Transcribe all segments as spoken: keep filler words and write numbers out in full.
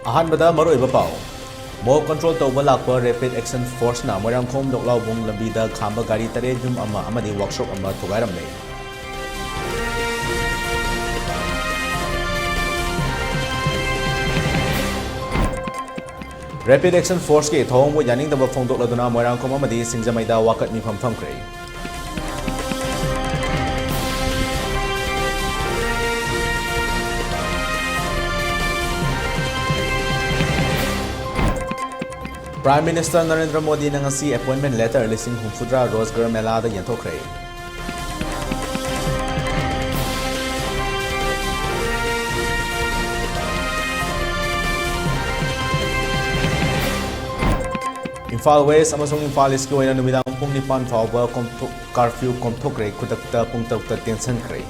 ꯑꯍꯥꯟꯕꯗ ꯃꯔꯨꯑꯣꯏꯕ ꯄꯥꯎ꯫ Mob control ꯇꯧꯕ ꯂꯥꯛꯄ Rapid Action Forceꯅ ꯃꯣꯏꯔꯥꯡꯈꯣꯝ ꯂꯣꯛꯂꯥꯎꯕꯨꯡ ꯂꯝꯕꯤꯗ ꯈꯥꯝꯕ ꯒꯥꯔꯤ ꯇꯔꯦꯠ, ꯌꯨꯝ ꯑꯃ ꯑꯃꯗꯤ workshop ꯑꯃ ꯊꯨꯒꯥꯏꯔꯝꯂꯦ꯫ Rapid Action Forceꯀꯤ ꯊꯧꯑꯣꯡꯕꯨ ꯌꯥꯅꯤꯡꯗꯕ ꯐꯣꯡꯗꯣꯛꯂꯗꯨꯅ ꯃꯣꯏꯔꯥꯡꯈꯣꯝ ꯑꯃꯗꯤ ꯁꯤꯡꯖꯃꯩꯗ ꯋꯥꯀꯠ ꯃꯤꯐꯝ ꯐꯝꯈ꯭ꯔꯦ꯫ Prime Minister ꯅꯔꯦꯟꯗ꯭ꯔ ꯃꯣꯗꯤꯅ ꯉꯁꯤ appointment letter ꯂꯤꯁꯤꯡ ꯍꯨꯝꯐꯨꯇꯔꯥ ꯔꯣꯖꯒꯔ ꯃꯦꯂꯥꯗ ꯌꯦꯟꯊꯣꯛꯈ꯭ꯔꯦ꯫ ꯏꯝꯐꯥꯜ West ꯑꯃꯁꯨꯡ ꯏꯝꯐꯥꯜ Eastꯀꯤ ꯑꯣꯏꯅ ꯅꯨꯃꯤꯗꯥꯡ ꯄꯨꯡ ꯅꯤꯄꯥꯟ ꯐꯥꯎꯕ ꯀꯣꯝꯊꯣꯛ-, curfew ꯀꯣꯝꯊꯣꯛꯈ꯭ꯔꯦ, ꯈꯨꯗꯛꯇ ꯄꯨꯡ ꯇꯔꯨꯛꯇ ꯇꯦꯟꯁꯤꯟꯈ꯭ꯔꯦ꯫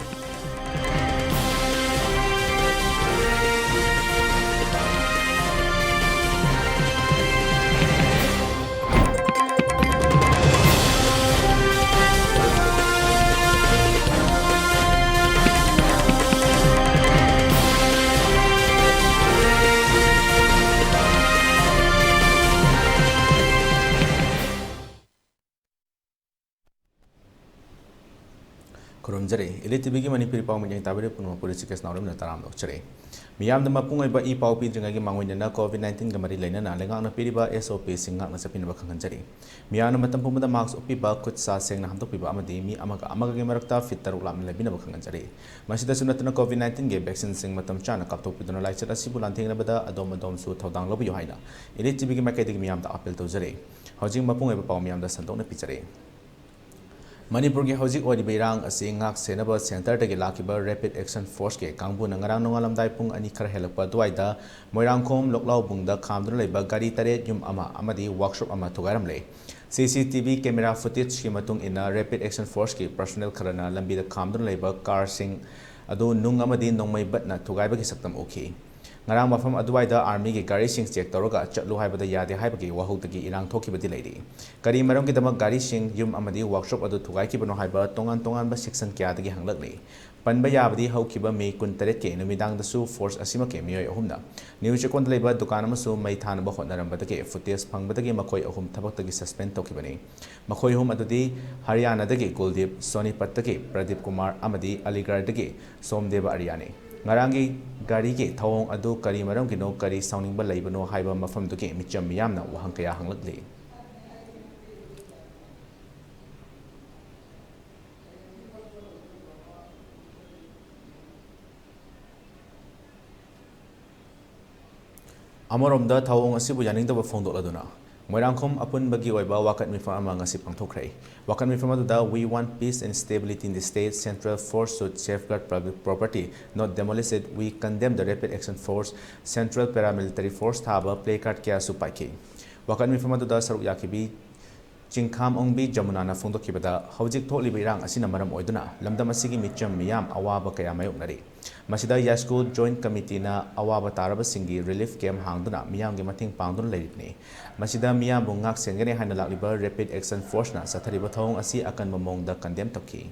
ꯈꯨꯔꯨꯝꯖꯔꯤ꯫ Elite TVꯒꯤ ꯃꯅꯤꯄꯨꯔꯤ ꯄꯥꯎ ꯃꯤꯠꯌꯦꯡ ꯇꯥꯕꯤꯔꯤꯕ ꯄꯨꯝꯅꯃꯛꯄꯨ ꯍ꯭ꯔꯤꯁꯤꯀꯦꯁ ꯅꯥꯎꯔꯦꯝꯅ ꯇꯔꯥꯝꯅ ꯑꯣꯛꯆꯔꯤ꯫ ꯃꯤꯌꯥꯝꯗ ꯃꯄꯨꯡ ꯑꯣꯏꯕ ꯏ ꯄꯥꯎ ꯄꯤꯗ꯭ꯔꯤꯉꯩꯒꯤ ꯃꯥꯡꯑꯣꯏꯅꯅ COVID nineteenꯒ ꯃꯔꯤ ꯂꯩꯅꯅ ꯂꯩꯉꯥꯛꯅ ꯄꯤꯔꯤꯕ SOPꯁꯤꯡ ꯉꯥꯛꯅ ꯆꯠꯄꯤꯅꯕ ꯈꯪꯍꯟꯖꯔꯤ꯫ ꯃꯤꯌꯥꯝꯅ ꯃꯇꯝ ꯄꯨꯝꯕꯗ mask ꯎꯞꯄꯤꯕ, ꯈꯨꯠ ꯁꯥ ꯁꯦꯡꯅ ꯍꯥꯝꯗꯣꯛꯄꯤꯕ ꯑꯃꯗꯤ ꯃꯤ ꯑꯃꯒ ꯑꯃꯒꯒꯤ ꯃꯔꯛꯇ feet ꯇꯔꯨꯛ ꯂꯥꯞꯅ ꯂꯩꯕꯤꯅꯕ ꯈꯪꯍꯟꯖꯔꯤ꯫ ꯃꯁꯤꯗꯁꯨ ꯅꯠꯇꯅ COVID nineteenꯒꯤ vaccineꯁꯤꯡ ꯃꯇꯝ ꯆꯥꯅ ꯀꯥꯞꯊꯣꯛꯄꯤꯗꯨꯅ ꯂꯥꯏꯆꯠ ꯑꯁꯤꯕꯨ ꯂꯥꯟꯊꯦꯡꯅꯕꯗ ꯑꯗꯣꯝ ꯑꯗꯣꯝꯁꯨ ꯊꯧꯗꯥꯡ ꯂꯧꯕꯤꯌꯨ ꯍꯥꯏꯅ Elite TVꯒꯤ ꯃꯥꯏꯀꯩꯗꯒꯤ ꯃꯤꯌꯥꯝꯗ appeal ꯇꯧꯖꯔꯤ꯫ ꯍꯧꯖꯤꯛ ꯃꯄꯨꯡ ꯑꯣꯏꯕ ꯄꯥꯎ ꯃꯤꯌꯥꯝꯗ ꯁꯟꯗꯣꯛꯅ ꯄꯤꯖꯔꯤ꯫ ꯃꯅꯤꯄꯨꯔꯒꯤ ꯍꯧꯖꯤꯛ ꯑꯣꯏꯔꯤꯕ ꯏꯔꯥꯡ ꯑꯁꯤ ꯉꯥꯛ ꯁꯦꯟꯅꯕ centreꯗꯒꯤ ꯂꯥꯛꯈꯤꯕ Rapid Action Forceꯀꯤ ꯀꯥꯡꯕꯨꯅ ꯉꯔꯥꯡ ꯅꯣꯡꯉꯥꯜꯂꯝꯗꯥꯏ ꯄꯨꯡ ꯑꯅꯤ ꯈꯔ ꯍꯦꯜꯂꯛꯄ ꯑꯗꯨꯋꯥꯏꯗ ꯃꯣꯏꯔꯥꯡꯈꯣꯝ ꯂꯣꯛꯂꯥꯎꯕꯨꯡꯗ ꯈꯥꯝꯗꯨꯅ ꯂꯩꯕ ꯒꯥꯔꯤ ꯇꯔꯦꯠ, ꯌꯨꯝ ꯑꯃ ꯑꯃꯗꯤ workshop ꯑꯃ ꯊꯨꯒꯥꯏꯔꯝꯂꯦ꯫ CCTV camera footageꯀꯤ ꯃꯇꯨꯡ ꯏꯟꯅ, Rapid Action Forceꯀꯤ personnel ꯈꯔꯅ ꯂꯝꯕꯤꯗ ꯈꯥꯝꯗꯨꯅ ꯂꯩꯕ carꯁꯤꯡ ꯑꯗꯨ ꯅꯨꯡ ꯑꯃꯗꯤ ꯅꯣꯡꯃꯩ ꯕꯠꯅ ꯊꯨꯒꯥꯏꯕꯒꯤ ꯁꯛꯇꯝ ꯎꯈꯤ꯫ ꯉꯔꯥꯡ ꯃꯐꯝ ꯑꯗꯨꯋꯥꯏꯗ ꯑꯥꯔꯃꯤꯒꯤ ꯒꯥꯔꯤꯁꯤꯡ ꯆꯦꯛ ꯇꯧꯔꯒ ꯆꯠꯂꯨ ꯍꯥꯏꯕꯗ ꯌꯥꯗꯦ ꯍꯥꯏꯕꯒꯤ ꯋꯥꯍꯧꯗꯒꯤ ꯏꯔꯥꯡ ꯊꯣꯛꯈꯤꯕꯗꯤ ꯂꯩꯔꯤ꯫ ꯀꯔꯤ ꯃꯔꯝꯒꯤꯗꯃꯛ ꯒꯥꯔꯤꯁꯤꯡ, ꯌꯨꯝ ꯑꯃꯗꯤ ꯋꯥꯔꯛꯁꯣꯞ ꯑꯗꯨ ꯊꯨꯒꯥꯏꯈꯤꯕꯅꯣ ꯍꯥꯏꯕ ꯇꯣꯉꯥꯟ ꯇꯣꯉꯥꯟꯕ ꯁꯦꯛꯁꯟ ꯀꯌꯥꯗꯒꯤ ꯍꯪꯂꯛꯂꯤ꯫ ꯄꯟꯕ ꯌꯥꯕꯗꯤ ꯍꯧꯈꯤꯕ ꯃꯦ ꯀꯨꯟꯇꯔꯦꯠꯀꯤ ꯅꯨꯃꯤꯗꯥꯡꯗꯁꯨ ꯐꯣꯔꯁ ꯑꯁꯤꯃꯛꯀꯤ ꯃꯤꯑꯣꯏ ꯑꯍꯨꯝꯅ ꯅ꯭ꯌꯨ ꯆꯦꯛꯀꯣꯟꯗ ꯂꯩꯕ ꯗꯨꯀꯥꯟ ꯑꯃꯁꯨ ꯃꯩ ꯊꯥꯅꯕ ꯍꯣꯠꯅꯔꯝꯕꯗꯒꯤ ꯐꯨꯇꯦꯖ ꯐꯪꯕꯗꯒꯤ ꯃꯈꯣꯏ ꯑꯍꯨꯝ ꯊꯕꯛꯇꯒꯤ ꯁꯁꯄꯦꯟ ꯇꯧꯈꯤꯕꯅꯤ꯫ ꯃꯈꯣꯏ ꯑꯍꯨꯝ ꯑꯗꯨꯗꯤ ꯍꯔꯤꯌꯥꯅꯥꯗꯒꯤ ꯀꯨꯜꯗꯤꯞ, ꯁꯣꯅꯤꯄꯠꯇꯒꯤ ꯄ꯭ꯔꯗꯤꯞ ꯀꯨꯃꯥꯔ ꯑꯃꯗꯤ ꯑꯂꯤꯒꯔꯗꯒꯤ ꯁꯣꯝꯗꯦꯕ ꯑꯔꯤꯌꯥꯅꯤ꯫ ꯉꯔꯥꯡꯒꯤ ꯒꯥꯔꯤꯒꯤ ꯊꯧꯑꯣꯡ ꯑꯗꯨ ꯀꯔꯤ ꯃꯔꯝꯒꯤꯅꯣ, ꯀꯔꯤ ꯁꯥꯎꯅꯤꯡꯕ ꯂꯩꯕꯅꯣ ꯍꯥꯏꯕ ꯃꯐꯝꯗꯨꯒꯤ ꯃꯤꯆꯝ ꯃꯤꯌꯥꯝꯅ ꯋꯥꯍꯪ ꯀꯌꯥ ꯍꯪꯂꯛꯂꯤ꯫ ꯑꯃꯔꯣꯝꯗ ꯊꯧꯑꯣꯡ ꯑꯁꯤꯕꯨ ꯌꯥꯅꯤꯡꯗꯕ ꯐꯣꯡꯗꯣꯛꯂꯗꯨꯅ ꯃꯣꯏꯔꯥꯡꯈꯣꯝ ꯑꯄꯨꯟꯕꯒꯤ ꯑꯣꯏꯕ ꯋꯥꯀꯠ ꯃꯤꯐꯝ ꯑꯃ ꯉꯁꯤ ꯄꯥꯡꯊꯣꯛꯈ꯭ꯔꯦ꯫ ꯋꯥꯀꯠ ꯃꯤꯐꯝ ꯑꯗꯨꯗ "We want peace and stability in the state, central force should safeguard public property, not demolish it, we condemn the rapid action force, central paramilitary force" ꯊꯥꯕ ꯄ꯭ꯂꯦ ꯀꯥꯔꯗ ꯀꯌꯥꯁꯨ ꯄꯥꯏꯈꯤ꯫ ꯋꯥꯀꯠ ꯃꯤꯐꯝ ꯑꯗꯨꯗ ꯁꯔꯨꯛ ꯌꯥꯈꯤꯕꯤ ꯆꯤꯡꯈꯥꯝ ꯑꯣꯡꯕꯤ ꯖꯃꯨꯅꯥꯅ ꯐꯣꯡꯗꯣꯛꯈꯤꯕꯗ, ꯍꯧꯖꯤꯛ ꯊꯣꯛꯂꯤꯕ ꯏꯔꯥꯡ ꯑꯁꯤꯅ ꯃꯔꯝ ꯑꯣꯏꯗꯨꯅ ꯂꯝꯗꯝ ꯑꯁꯤꯒꯤ ꯃꯤꯆꯝ ꯃꯤꯌꯥꯝ ꯑꯋꯥꯕ ꯀꯌꯥ ꯃꯥꯌꯣꯛꯅꯔꯤ꯫ ꯃꯁꯤꯗ ꯌꯥꯏꯁ꯭ꯀꯨꯜ ꯖꯣꯏꯟꯠ ꯀꯃꯤꯇꯤꯅ ꯑꯋꯥꯕ ꯇꯥꯔꯕꯁꯤꯡꯒꯤ ꯔꯤꯂꯤꯐ ꯀꯦꯝꯞ ꯍꯥꯡꯗꯨꯅ ꯃꯤꯌꯥꯝꯒꯤ ꯃꯇꯦꯡ ꯄꯥꯡꯗꯨꯅ ꯂꯩꯔꯤꯕꯅꯤ꯫ ꯃꯁꯤꯗ ꯃꯤꯌꯥꯝꯕꯨ ꯉꯥꯛ ꯁꯦꯟꯒꯅꯤ ꯍꯥꯏꯅ ꯂꯥꯛꯂꯤꯕ ꯔꯦꯄꯤꯗ ꯑꯦꯛꯁꯟ ꯐꯣꯔꯁꯅ ꯆꯠꯊꯔꯤꯕ ꯊꯧꯑꯣꯡ ꯑꯁꯤ ꯑꯀꯟꯕ ꯃꯑꯣꯡꯗ ꯀꯟꯗꯦꯝ ꯇꯧꯈꯤ꯫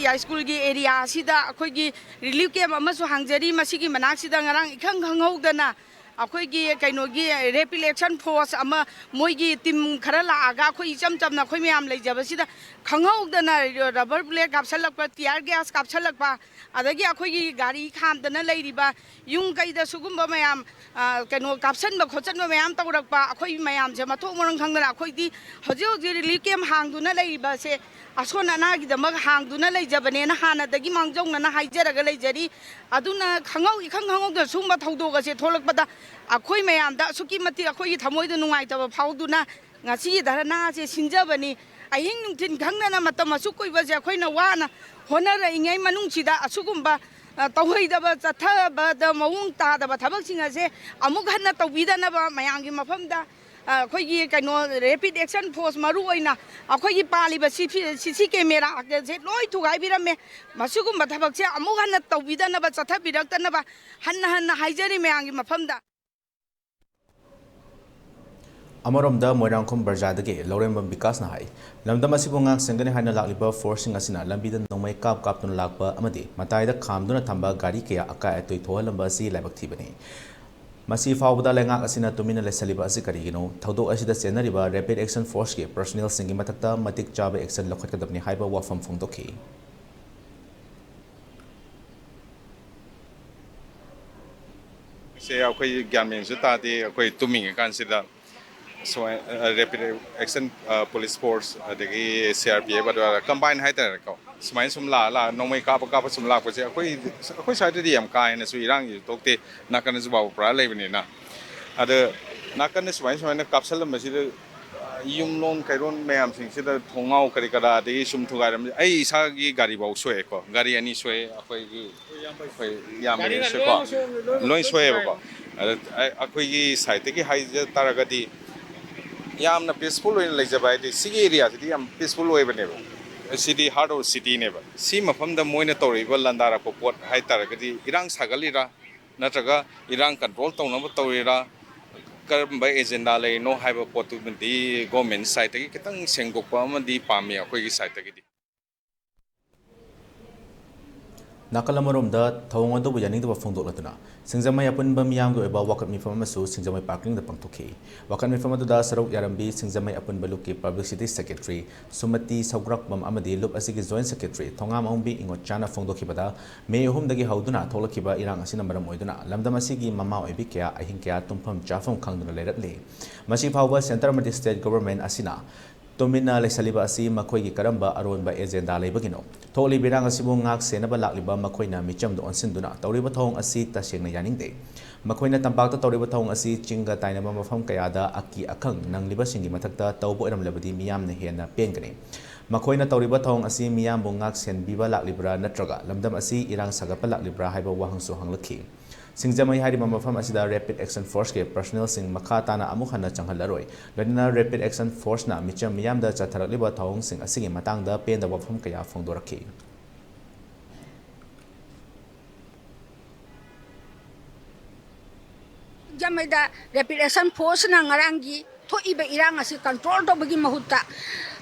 ꯌꯥꯏꯁ꯭ꯀꯨꯜꯒꯤ ꯑꯦꯔꯤꯌꯥ ꯑꯁꯤꯗ ꯑꯩꯈꯣꯏꯒꯤ ꯔꯤꯂꯤꯐ ꯀꯦꯝꯞ ꯑꯃꯁꯨ ꯍꯥꯡꯖꯔꯤ꯫ ꯃꯁꯤꯒꯤ ꯃꯅꯥꯛꯁꯤꯗ ꯉꯔꯥꯡ ꯏꯈꯪ ꯈꯪꯍꯧꯗꯅ ꯑꯩꯈꯣꯏꯒꯤ ꯀꯩꯅꯣꯒꯤ ꯔꯦꯄꯤꯗ ꯑꯦꯛꯁꯟ ꯐꯣꯔꯁ ꯑꯃ, ꯃꯣꯏꯒꯤ ꯇꯤꯝ ꯈꯔ ꯂꯥꯛꯑꯒ ꯑꯩꯈꯣꯏ ꯏꯆꯝ ꯆꯝꯅ ꯑꯩꯈꯣꯏ ꯃꯌꯥꯝ ꯂꯩꯖꯕꯁꯤꯗ ꯈꯪꯍꯧꯗꯅ ꯔꯕꯔ ꯕꯨꯂꯦꯠ ꯀꯥꯞꯁꯜꯂꯛꯄ, ꯇꯤꯌꯥꯔ ꯒ꯭ꯌꯥꯁ ꯀꯥꯞꯁꯜꯂꯛꯄ, ꯑꯗꯒꯤ ꯑꯩꯈꯣꯏꯒꯤ ꯒꯥꯔꯤ ꯈꯥꯝꯗꯅ ꯂꯩꯔꯤꯕ ꯌꯨꯝ ꯀꯩꯗ ꯁꯤꯒꯨꯝꯕ ꯃꯌꯥꯝ, ꯑ, ꯀꯩꯅꯣ, ꯀꯥꯞꯁꯟꯕ ꯈꯣꯠꯆꯟꯕ ꯃꯌꯥꯝ ꯇꯧꯔꯛꯄ, ꯑꯩꯈꯣꯏ ꯃꯌꯥꯝꯁꯦ ꯃꯊꯣꯡ ꯃꯔꯝ ꯈꯪꯗꯅ ꯑꯩꯈꯣꯏꯗꯤ ꯍꯧꯖꯤꯛ ꯍꯧꯖꯤꯛ ꯔꯤꯂꯤꯐ ꯀꯦꯝꯞ ꯍꯥꯡꯗꯨꯅ ꯂꯩꯔꯤꯕꯁꯦ ꯑꯁꯣꯟ ꯑꯅꯥꯒꯤꯗꯃꯛ ꯍꯥꯡꯗꯨꯅ ꯂꯩꯖꯕꯅꯦꯅ ꯍꯥꯟꯅꯗꯒꯤ ꯃꯥꯡꯖꯧꯅꯅ ꯍꯥꯏꯖꯔꯒ ꯂꯩꯖꯔꯤ꯫ ꯑꯗꯨꯅ ꯈꯪꯍꯧ, ꯏꯈꯪ ꯈꯪꯍꯧꯗꯅ ꯁꯤꯒꯨꯝꯕ ꯊꯧꯗꯣꯛ ꯑꯁꯦ ꯊꯣꯛꯂꯛꯄꯗ ꯑꯩꯈꯣꯏ ꯃꯌꯥꯝꯗ ꯑꯁꯨꯛꯀꯤ ꯃꯇꯤꯛ ꯑꯩꯈꯣꯏꯒꯤ ꯊꯃꯣꯏꯗ ꯅꯨꯡꯉꯥꯏꯇꯕ ꯐꯥꯎꯗꯨꯅ ꯉꯁꯤꯒꯤ ꯙꯔꯅꯥ ꯑꯁꯦ ꯁꯤꯟꯖꯕꯅꯤ꯫ ꯑꯍꯤꯡ ꯅꯨꯡꯊꯤꯜ ꯈꯪꯗꯅ ꯃꯇꯝ ꯑꯁꯨꯛ ꯀꯨꯏꯕꯁꯦ ꯑꯩꯈꯣꯏꯅ ꯋꯥꯅ ꯍꯣꯠꯅꯔꯛꯏꯉꯩ ꯃꯅꯨꯡꯁꯤꯗ ꯑꯁꯤꯒꯨꯝꯕ, ꯑ, ꯇꯧꯍꯩꯗꯕ, ꯆꯠꯊꯕꯗ ꯃꯑꯣꯡ ꯇꯥꯗꯕ ꯊꯕꯛꯁꯤꯡ ꯑꯁꯦ ꯑꯃꯨꯛ ꯍꯟꯅ ꯇꯧꯕꯤꯗꯅꯕ ꯃꯌꯥꯝꯒꯤ ꯃꯐꯝꯗ ꯑꯩꯈꯣꯏꯒꯤ ꯀꯩꯅꯣ ꯔꯦꯄꯤꯗ ꯑꯦꯛꯁꯟ ꯐꯣꯔꯁ, ꯃꯔꯨ ꯑꯣꯏꯅ ꯑꯩꯈꯣꯏꯒꯤ ꯄꯥꯜꯂꯤꯕ ꯁꯤ ꯁꯤ ꯁꯤ ꯀꯦꯃꯦꯔꯥꯁꯦ ꯂꯣꯏ ꯊꯨꯒꯥꯏꯕꯤꯔꯝꯃꯦ꯫ ꯃꯁꯤꯒꯨꯝꯕ ꯊꯕꯛꯁꯦ ꯑꯃꯨꯛ ꯍꯟꯅ ꯇꯧꯕꯤꯗꯅꯕ, ꯆꯠꯊꯕꯤꯔꯛꯇꯅꯕ ꯍꯟꯅ ꯍꯟꯅ ꯍꯥꯏꯖꯔꯤ ꯃꯌꯥꯝꯒꯤ ꯃꯐꯝꯗ꯫ ꯑꯃꯔꯣꯝꯗ ꯃꯣꯏꯔꯥꯡꯈꯣꯝ ꯕꯔꯖꯥꯗꯒꯤ ꯂꯧꯔꯦꯝꯕꯝ ꯕꯤꯀꯥꯁꯅ ꯍꯥꯏ, ꯂꯝꯗꯝ ꯑꯁꯤꯕꯨ ꯉꯥꯛ ꯁꯦꯟꯒꯅꯤ ꯍꯥꯏꯅ ꯂꯥꯛꯂꯤꯕ ꯐꯣꯔꯁꯁꯤꯡ ꯑꯁꯤꯅ ꯂꯝꯕꯤꯗ ꯅꯣꯡꯃꯩ ꯀꯥꯞ ꯀꯥꯞꯇꯨꯅ ꯂꯥꯛꯄ ꯑꯃꯗꯤ ꯃꯇꯥꯏꯗ ꯈꯥꯝꯗꯨꯅ ꯊꯝꯕ ꯒꯥꯔꯤ ꯀꯌꯥ ꯑꯀꯥꯏ ꯑꯇꯣꯏ ꯊꯣꯛꯍꯜꯂꯝꯕ ꯑꯁꯤ ꯂꯥꯏꯕꯛ ꯊꯤꯕꯅꯤ꯫ ꯃꯁꯤ ꯐꯥꯎꯕꯗ ꯂꯩꯉꯥꯛ ꯑꯁꯤꯅ ꯇꯨꯃꯤꯟꯅ ꯂꯩꯁꯜꯂꯤꯕ ꯑꯁꯤ ꯀꯔꯤꯒꯤꯅꯣ? ꯊꯧꯗꯣꯛ ꯑꯁꯤꯗ ꯆꯦꯟꯅꯔꯤꯕ ꯔꯦꯄꯤꯗ ꯑꯦꯛꯁꯟ ꯐꯣꯔꯁꯀꯤ ꯄꯔꯁꯣꯅꯦꯜꯁꯤꯡꯒꯤ ꯃꯊꯛꯇ ꯃꯇꯤꯛ ꯆꯥꯕ ꯑꯦꯛꯁꯟ ꯂꯧꯈꯠꯀꯗꯕꯅꯤ ꯍꯥꯏꯕ ꯋꯥꯐꯝ ꯐꯣꯡꯗꯣꯛꯈꯤ꯫ ꯁꯦ ꯑꯩꯈꯣꯏ ꯒ꯭ꯌꯥꯟ ꯃꯦꯟꯁꯨ ꯇꯥꯗꯦ꯫ ꯑꯩꯈꯣꯏ ꯇꯨꯝꯃꯤꯉꯩ ꯀꯥꯟꯁꯤꯗ ꯁꯨꯃꯥꯏꯅ ꯔꯦꯄꯤꯗ ꯑꯦꯛꯁꯟ ꯄꯨꯂꯤꯁ ꯐꯣꯔꯁ, ꯑꯗꯒꯤ ꯁꯤ ꯑꯥꯔ ꯄꯤ ꯑꯦꯐ, ꯑꯗꯨꯒ ꯀꯝꯕꯥꯏꯟ ꯍꯥꯏꯇꯥꯔꯦꯀꯣ, ꯁꯨꯃꯥꯏꯅ ꯁꯨꯝ ꯂꯥꯛꯑ ꯂꯥꯛꯑ ꯅꯣꯡꯃꯩ ꯀꯥꯞꯄ ꯀꯥꯞꯄ ꯁꯨꯝ ꯂꯥꯛꯄꯁꯦ ꯑꯩꯈꯣꯏ ꯑꯩꯈꯣꯏ ꯁ꯭ꯋꯥꯏꯗꯗꯤ ꯌꯥꯝ ꯀꯥ ꯍꯦꯟꯅꯁꯨ ꯏꯔꯥꯡꯁꯨ ꯊꯣꯛꯇꯦ꯫ ꯅꯥꯀꯟꯗꯁꯨ ꯕꯥꯕꯨꯄꯨꯔꯥ ꯂꯩꯕꯅꯤꯅ꯫ ꯑꯗ ꯅꯥꯀꯟꯗ ꯁꯨꯃꯥꯏꯅ ꯁꯨꯃꯥꯏꯅ ꯀꯥꯞꯁꯜꯂꯝꯕꯁꯤꯗ ꯌꯨꯝꯂꯣꯟ ꯀꯩꯔꯣꯟ ꯃꯌꯥꯝꯁꯤꯡꯁꯤꯗ ꯊꯣꯡꯅꯥꯎ ꯀꯔꯤ ꯀꯔꯥ ꯑꯗꯒꯤ ꯁꯨꯝ ꯊꯨꯒꯥꯏꯔꯝꯕꯁꯦ꯫ ꯑꯩ ꯏꯁꯥꯒꯤ ꯒꯥꯔꯤꯐꯧ ꯁꯣꯛꯑꯦꯀꯣ, ꯒꯥꯔꯤ ꯑꯅꯤ ꯁꯣꯛꯑꯦ꯫ ꯑꯩꯈꯣꯏꯒꯤ ꯑꯩꯈꯣꯏ ꯏꯌꯥꯝꯕꯒꯤ ꯁꯣꯛꯑꯦꯀꯣ, ꯂꯣꯏ ꯁꯣꯛꯑꯦꯕꯀꯣ꯫ ꯑꯗ ꯑꯩꯈꯣꯏꯒꯤ ꯁꯥꯏꯠꯇꯒꯤ ꯍꯥꯏꯖ ꯇꯥꯔꯒꯗꯤ ꯌꯥꯝꯅ ꯄꯤꯁꯐꯨꯜ ꯑꯣꯏꯅ ꯂꯩꯖꯕ ꯍꯥꯏꯗꯤ ꯁꯤꯒꯤ ꯑꯦꯔꯤꯌꯥꯁꯤꯗꯤ ꯌꯥꯝ ꯄꯤꯁꯐꯨꯜ ꯑꯣꯏꯕꯅꯦꯕ꯫ ꯁꯤꯗꯤ ꯍꯥꯔꯠ ꯑꯣꯐ ꯁꯤꯇꯤꯅꯦꯕ꯫ ꯁꯤ ꯃꯐꯝꯗ ꯃꯣꯏꯅ ꯇꯧꯔꯛꯏꯕ ꯂꯥꯟꯗꯥꯔꯛꯄ ꯄꯣꯠ ꯍꯥꯏ ꯇꯥꯔꯒꯗꯤ ꯏꯔꯥꯡ ꯁꯥꯒꯠꯂꯤꯔꯥ, ꯅꯠꯇ꯭ꯔꯒ ꯏꯔꯥꯡ ꯀꯟꯇ꯭ꯔꯣꯜ ꯇꯧꯅꯕ ꯇꯧꯔꯤꯔꯥ, ꯀꯔꯝꯕ ꯑꯦꯖꯦꯟꯗꯥ ꯂꯩꯔꯤꯅꯣ ꯍꯥꯏꯕ ꯄꯣꯠꯇꯨꯃꯗꯤ ꯒꯣꯔꯃꯦꯟ ꯁꯥꯏꯠꯇꯒꯤ ꯈꯤꯇꯪ ꯁꯦꯡꯗꯣꯛꯄ ꯑꯃꯗꯤ ꯄꯥꯝꯃꯤ ꯑꯩꯈꯣꯏꯒꯤ ꯁꯥꯏꯠꯇꯒꯤꯗꯤ꯫ ꯅꯥꯀꯜ ꯑꯃꯔꯣꯝꯗ ꯊꯧꯑꯣꯡ ꯑꯗꯨꯕꯨ ꯌꯥꯅꯤꯡꯗꯕ ꯐꯣꯡꯗꯣꯛꯂꯗꯨꯅ ꯁꯤꯡꯖꯃꯩ ꯑꯄꯨꯟꯕ ꯃꯤꯌꯥꯝꯒꯤ ꯑꯣꯏꯕ ꯋꯥꯀꯠ ꯃꯤꯐꯝ ꯑꯃꯁꯨ ꯁꯤꯡꯖꯃꯩ ꯄꯥꯔꯀꯤꯡꯗ ꯄꯥꯡꯊꯣꯛꯈꯤ꯫ ꯋꯥꯀꯠ ꯃꯤꯐꯝ ꯑꯗꯨꯗ ꯁꯔꯨꯛ ꯌꯥꯔꯝꯕꯤ ꯁꯤꯡꯖꯃꯩ ꯑꯄꯨꯟꯕ ꯂꯨꯞꯀꯤ ꯄꯕ꯭ꯂꯤꯁꯤꯇꯤ ꯁꯦꯀ꯭ꯔꯦꯇꯔꯤ ꯁꯨꯃꯇꯤ ꯁꯧꯒ꯭ꯔꯥꯛꯄꯝ ꯑꯃꯗꯤ ꯂꯨꯞ ꯑꯁꯤꯒꯤ ꯖꯣꯏꯟ ꯁꯦꯀ꯭ꯔꯦꯇꯔꯤ ꯊꯣꯉꯥꯝ ꯑꯍꯣꯡꯕꯤ ꯏꯉꯣꯠꯆꯥꯅ ꯐꯣꯡꯗꯣꯛꯈꯤꯕꯗ, ꯃꯦ ꯑꯍꯨꯝꯗꯒꯤ ꯍꯧꯗꯨꯅ ꯊꯣꯛꯂꯛꯈꯤꯕ ꯏꯔꯥꯡ ꯑꯁꯤꯅ ꯃꯔꯝ ꯑꯣꯏꯗꯨꯅ ꯂꯝꯗꯝ ꯑꯁꯤꯒꯤ ꯃꯃꯥ ꯑꯣꯏꯕꯤ ꯀꯌꯥ ꯑꯍꯤꯡ ꯀꯌꯥ ꯇꯨꯝꯐꯝ ꯆꯥꯐꯝ ꯈꯪꯗꯅ ꯂꯩꯔꯛꯂꯤ꯫ ꯃꯁꯤ ꯐꯥꯎꯕ ꯁꯦꯟꯇꯔ ꯑꯃꯗꯤ ꯁ꯭ꯇꯦꯠ ꯒꯣꯚꯔꯟꯃꯦꯟꯠ ꯑꯁꯤꯅ ꯇꯨꯃꯤꯟꯅ ꯂꯩꯁꯜꯂꯤꯕ ꯑꯁꯤ ꯃꯈꯣꯏꯒꯤ ꯀꯔꯝꯕ ꯑꯔꯣꯟꯕ ꯑꯦꯖꯦꯟꯗꯥ ꯂꯩꯕꯒꯤꯅꯣ? ꯊꯣꯛꯂꯤꯕ ꯏꯔꯥꯡ ꯑꯁꯤꯕꯨ ꯉꯥꯛ ꯁꯦꯟꯅꯕ ꯂꯥꯛꯂꯤꯕ ꯃꯈꯣꯏꯅ ꯃꯤꯆꯝꯗ ꯑꯣꯟꯁꯤꯟꯗꯨꯅ ꯇꯧꯔꯤꯕ ꯊꯧꯑꯣꯡ ꯑꯁꯤ ꯇꯁꯦꯡꯅ ꯌꯥꯅꯤꯡꯗꯦ꯫ ꯃꯈꯣꯏꯅ ꯇꯝꯄꯥꯛꯇ ꯇꯧꯔꯤꯕ ꯊꯧꯑꯣꯡ ꯑꯁꯤ ꯆꯤꯡꯒ ꯇꯥꯏꯅꯕ ꯃꯐꯝ ꯀꯌꯥꯗ ꯑꯀꯤ ꯑꯈꯪ ꯅꯪꯂꯤꯕꯁꯤꯡꯒꯤ ꯃꯊꯛꯇ ꯇꯧꯕ ꯑꯣꯏꯔꯝꯂꯕꯗꯤ ꯃꯤꯌꯥꯝꯅ ꯍꯦꯟꯅ ꯄꯦꯟꯒꯅꯤ꯫ ꯃꯈꯣꯏꯅ ꯇꯧꯔꯤꯕ ꯊꯧꯑꯣꯡ ꯑꯁꯤ ꯃꯤꯌꯥꯝꯕꯨ ꯉꯥꯛ ꯁꯦꯟꯕꯤꯕ ꯂꯥꯛꯂꯤꯕ꯭ꯔꯥ ꯅꯠꯇ꯭ꯔꯒ ꯂꯝꯗꯝ ꯑꯁꯤ ꯏꯔꯥꯡ ꯁꯥꯒꯠꯄ ꯂꯥꯛꯂꯤꯕ꯭ꯔꯥ ꯍꯥꯏꯕ ꯋꯥꯍꯪꯁꯨ ꯍꯪꯂꯛꯈꯤ꯫ ꯁꯤꯡꯖꯃꯩ ꯍꯥꯏꯔꯤꯕ ꯃꯐꯝ ꯑꯁꯤꯗ Rapid Action Forceꯀꯤ personnelꯁꯤꯡ ꯃꯈꯥ ꯇꯥꯅ ꯑꯃꯨꯛ ꯍꯟꯅ ꯆꯪꯍꯜꯂꯔꯣꯏ꯫ ꯂꯣꯏꯅꯅ Rapid Action Forceꯅ ꯃꯤꯆꯝ ꯃꯤꯌꯥꯝꯗ ꯆꯠꯊꯔꯛꯂꯤꯕ ꯊꯧꯑꯣꯡꯁꯤꯡ ꯑꯁꯤꯒꯤ ꯃꯇꯥꯡꯗ ꯄꯦꯟꯗꯕ ꯋꯥꯐꯝ ꯀꯌꯥ ꯐꯣꯡꯗꯣꯔꯛꯈꯤ꯫ ꯁꯤꯡꯖꯃꯩꯗ Rapid Action Forceꯅ ꯉꯔꯥꯡꯒꯤ ꯊꯣꯛꯏꯕ ꯏꯔꯥꯡ ꯑꯁꯤ control ꯇꯧꯕꯒꯤ ꯃꯍꯨꯠꯇ,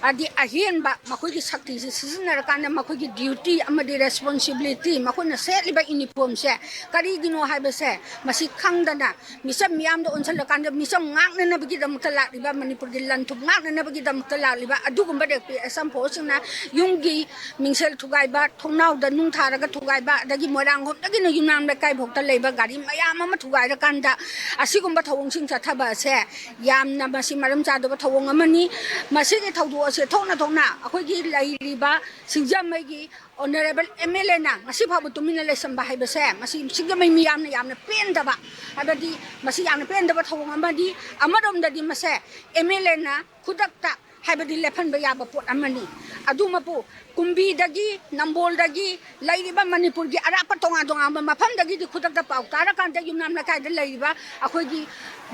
ꯍꯥꯏꯗꯤ ꯑꯍꯦꯟꯕ ꯃꯈꯣꯏꯒꯤ ꯁꯛꯇꯤꯁꯤ ꯁꯤꯖꯤꯟꯅꯔꯀꯥꯟꯗ ꯃꯈꯣꯏꯒꯤ duty ꯑꯃꯗꯤ responsibility, ꯃꯈꯣꯏꯅ ꯁꯦꯠꯂꯤꯕ uniformꯁꯦ ꯀꯔꯤꯒꯤꯅꯣ ꯍꯥꯏꯕꯁꯦ ꯃꯁꯤ ꯈꯪꯗꯅ ꯃꯤꯆꯝ ꯃꯤꯌꯥꯝꯗ ꯑꯣꯟꯁꯤꯜꯂꯀꯥꯟꯗ ꯃꯤꯆꯝ ꯉꯥꯛꯅꯅꯕꯒꯤꯗꯃꯛꯇ ꯂꯥꯛꯂꯤꯕ, ꯃꯅꯤꯄꯨꯔꯒꯤ ꯂꯟ ꯊꯨꯝ ꯉꯥꯛꯅꯅꯕꯒꯤꯗꯃꯛꯇ ꯂꯥꯛꯂꯤꯕ ꯑꯗꯨꯒꯨꯝꯕ Rapid Action Forceꯁꯤꯡꯅ ꯌꯨꯝꯒꯤ ꯃꯤꯡꯁꯦꯜ ꯊꯨꯒꯥꯏꯕ, ꯊꯣꯡꯅꯥꯎꯗ ꯅꯨꯡ ꯊꯥꯔꯒ ꯊꯨꯒꯥꯏꯕ, ꯑꯗꯒꯤ ꯃꯣꯏꯔꯥꯡꯈꯣꯝꯗꯒꯤꯅ ꯌꯨꯝꯅꯥꯝ ꯂꯩꯀꯥꯏ ꯐꯥꯎꯗ ꯂꯩꯕ ꯒꯥꯔꯤ ꯃꯌꯥꯝ ꯑꯃ ꯊꯨꯒꯥꯏꯔꯀꯥꯟꯗ ꯑꯁꯤꯒꯨꯝꯕ ꯊꯧꯑꯣꯡꯁꯤꯡ ꯆꯠꯊꯕ ꯑꯁꯦ ꯌꯥꯝꯅ ꯃꯁꯤ ꯃꯔꯝ ꯆꯥꯗꯕ ꯊꯧꯑꯣꯡ ꯑꯃꯅꯤ꯫ ꯃꯁꯤꯒꯤ ꯊꯧꯗꯣꯛ ꯑꯁꯦ ꯊꯣꯛꯅ ꯊꯣꯛꯅ ꯑꯩꯈꯣꯏꯒꯤ ꯂꯩꯔꯤꯕ ꯁꯤꯡꯖꯃꯩꯒꯤ Honourable MLAꯅ ꯉꯁꯤ ꯐꯥꯎꯕ ꯇꯨꯃꯤꯟꯅ ꯂꯩꯁꯟꯕ ꯍꯥꯏꯕꯁꯦ ꯃꯁꯤ ꯁꯤꯡꯖꯃꯩ ꯃꯤꯌꯥꯝꯅ ꯌꯥꯝꯅ ꯄꯦꯟꯗꯕ, ꯍꯥꯏꯕꯗꯤ ꯃꯁꯤ ꯌꯥꯝꯅ ꯄꯦꯟꯗꯕ ꯊꯧꯑꯣꯡ ꯑꯃꯅꯤ꯫ ꯑꯃꯔꯣꯝꯗꯗꯤ ꯃꯁꯦ MLAꯅ ꯈꯨꯗꯛꯇ ꯍꯥꯏꯕꯗꯤ ꯂꯦꯞꯍꯟꯕ ꯌꯥꯕ ꯄꯣꯠ ꯑꯃꯅꯤ꯫ ꯑꯗꯨꯃꯛꯄꯨ ꯀꯨꯝꯕꯤꯗꯒꯤ, ꯅꯝꯕꯣꯜꯗꯒꯤ, ꯂꯩꯔꯤꯕ ꯃꯅꯤꯄꯨꯔꯒꯤ ꯑꯔꯥꯞꯄ ꯇꯣꯉꯥꯟ ꯇꯣꯉꯥꯟꯕ ꯃꯐꯝꯗꯒꯤꯗꯤ ꯈꯨꯗꯛꯇ ꯄꯥꯎ ꯇꯥꯔꯀꯥꯟꯗ ꯌꯨꯝꯅꯥꯝ ꯂꯩꯀꯥꯏꯗ ꯂꯩꯔꯤꯕ ꯑꯩꯈꯣꯏꯒꯤ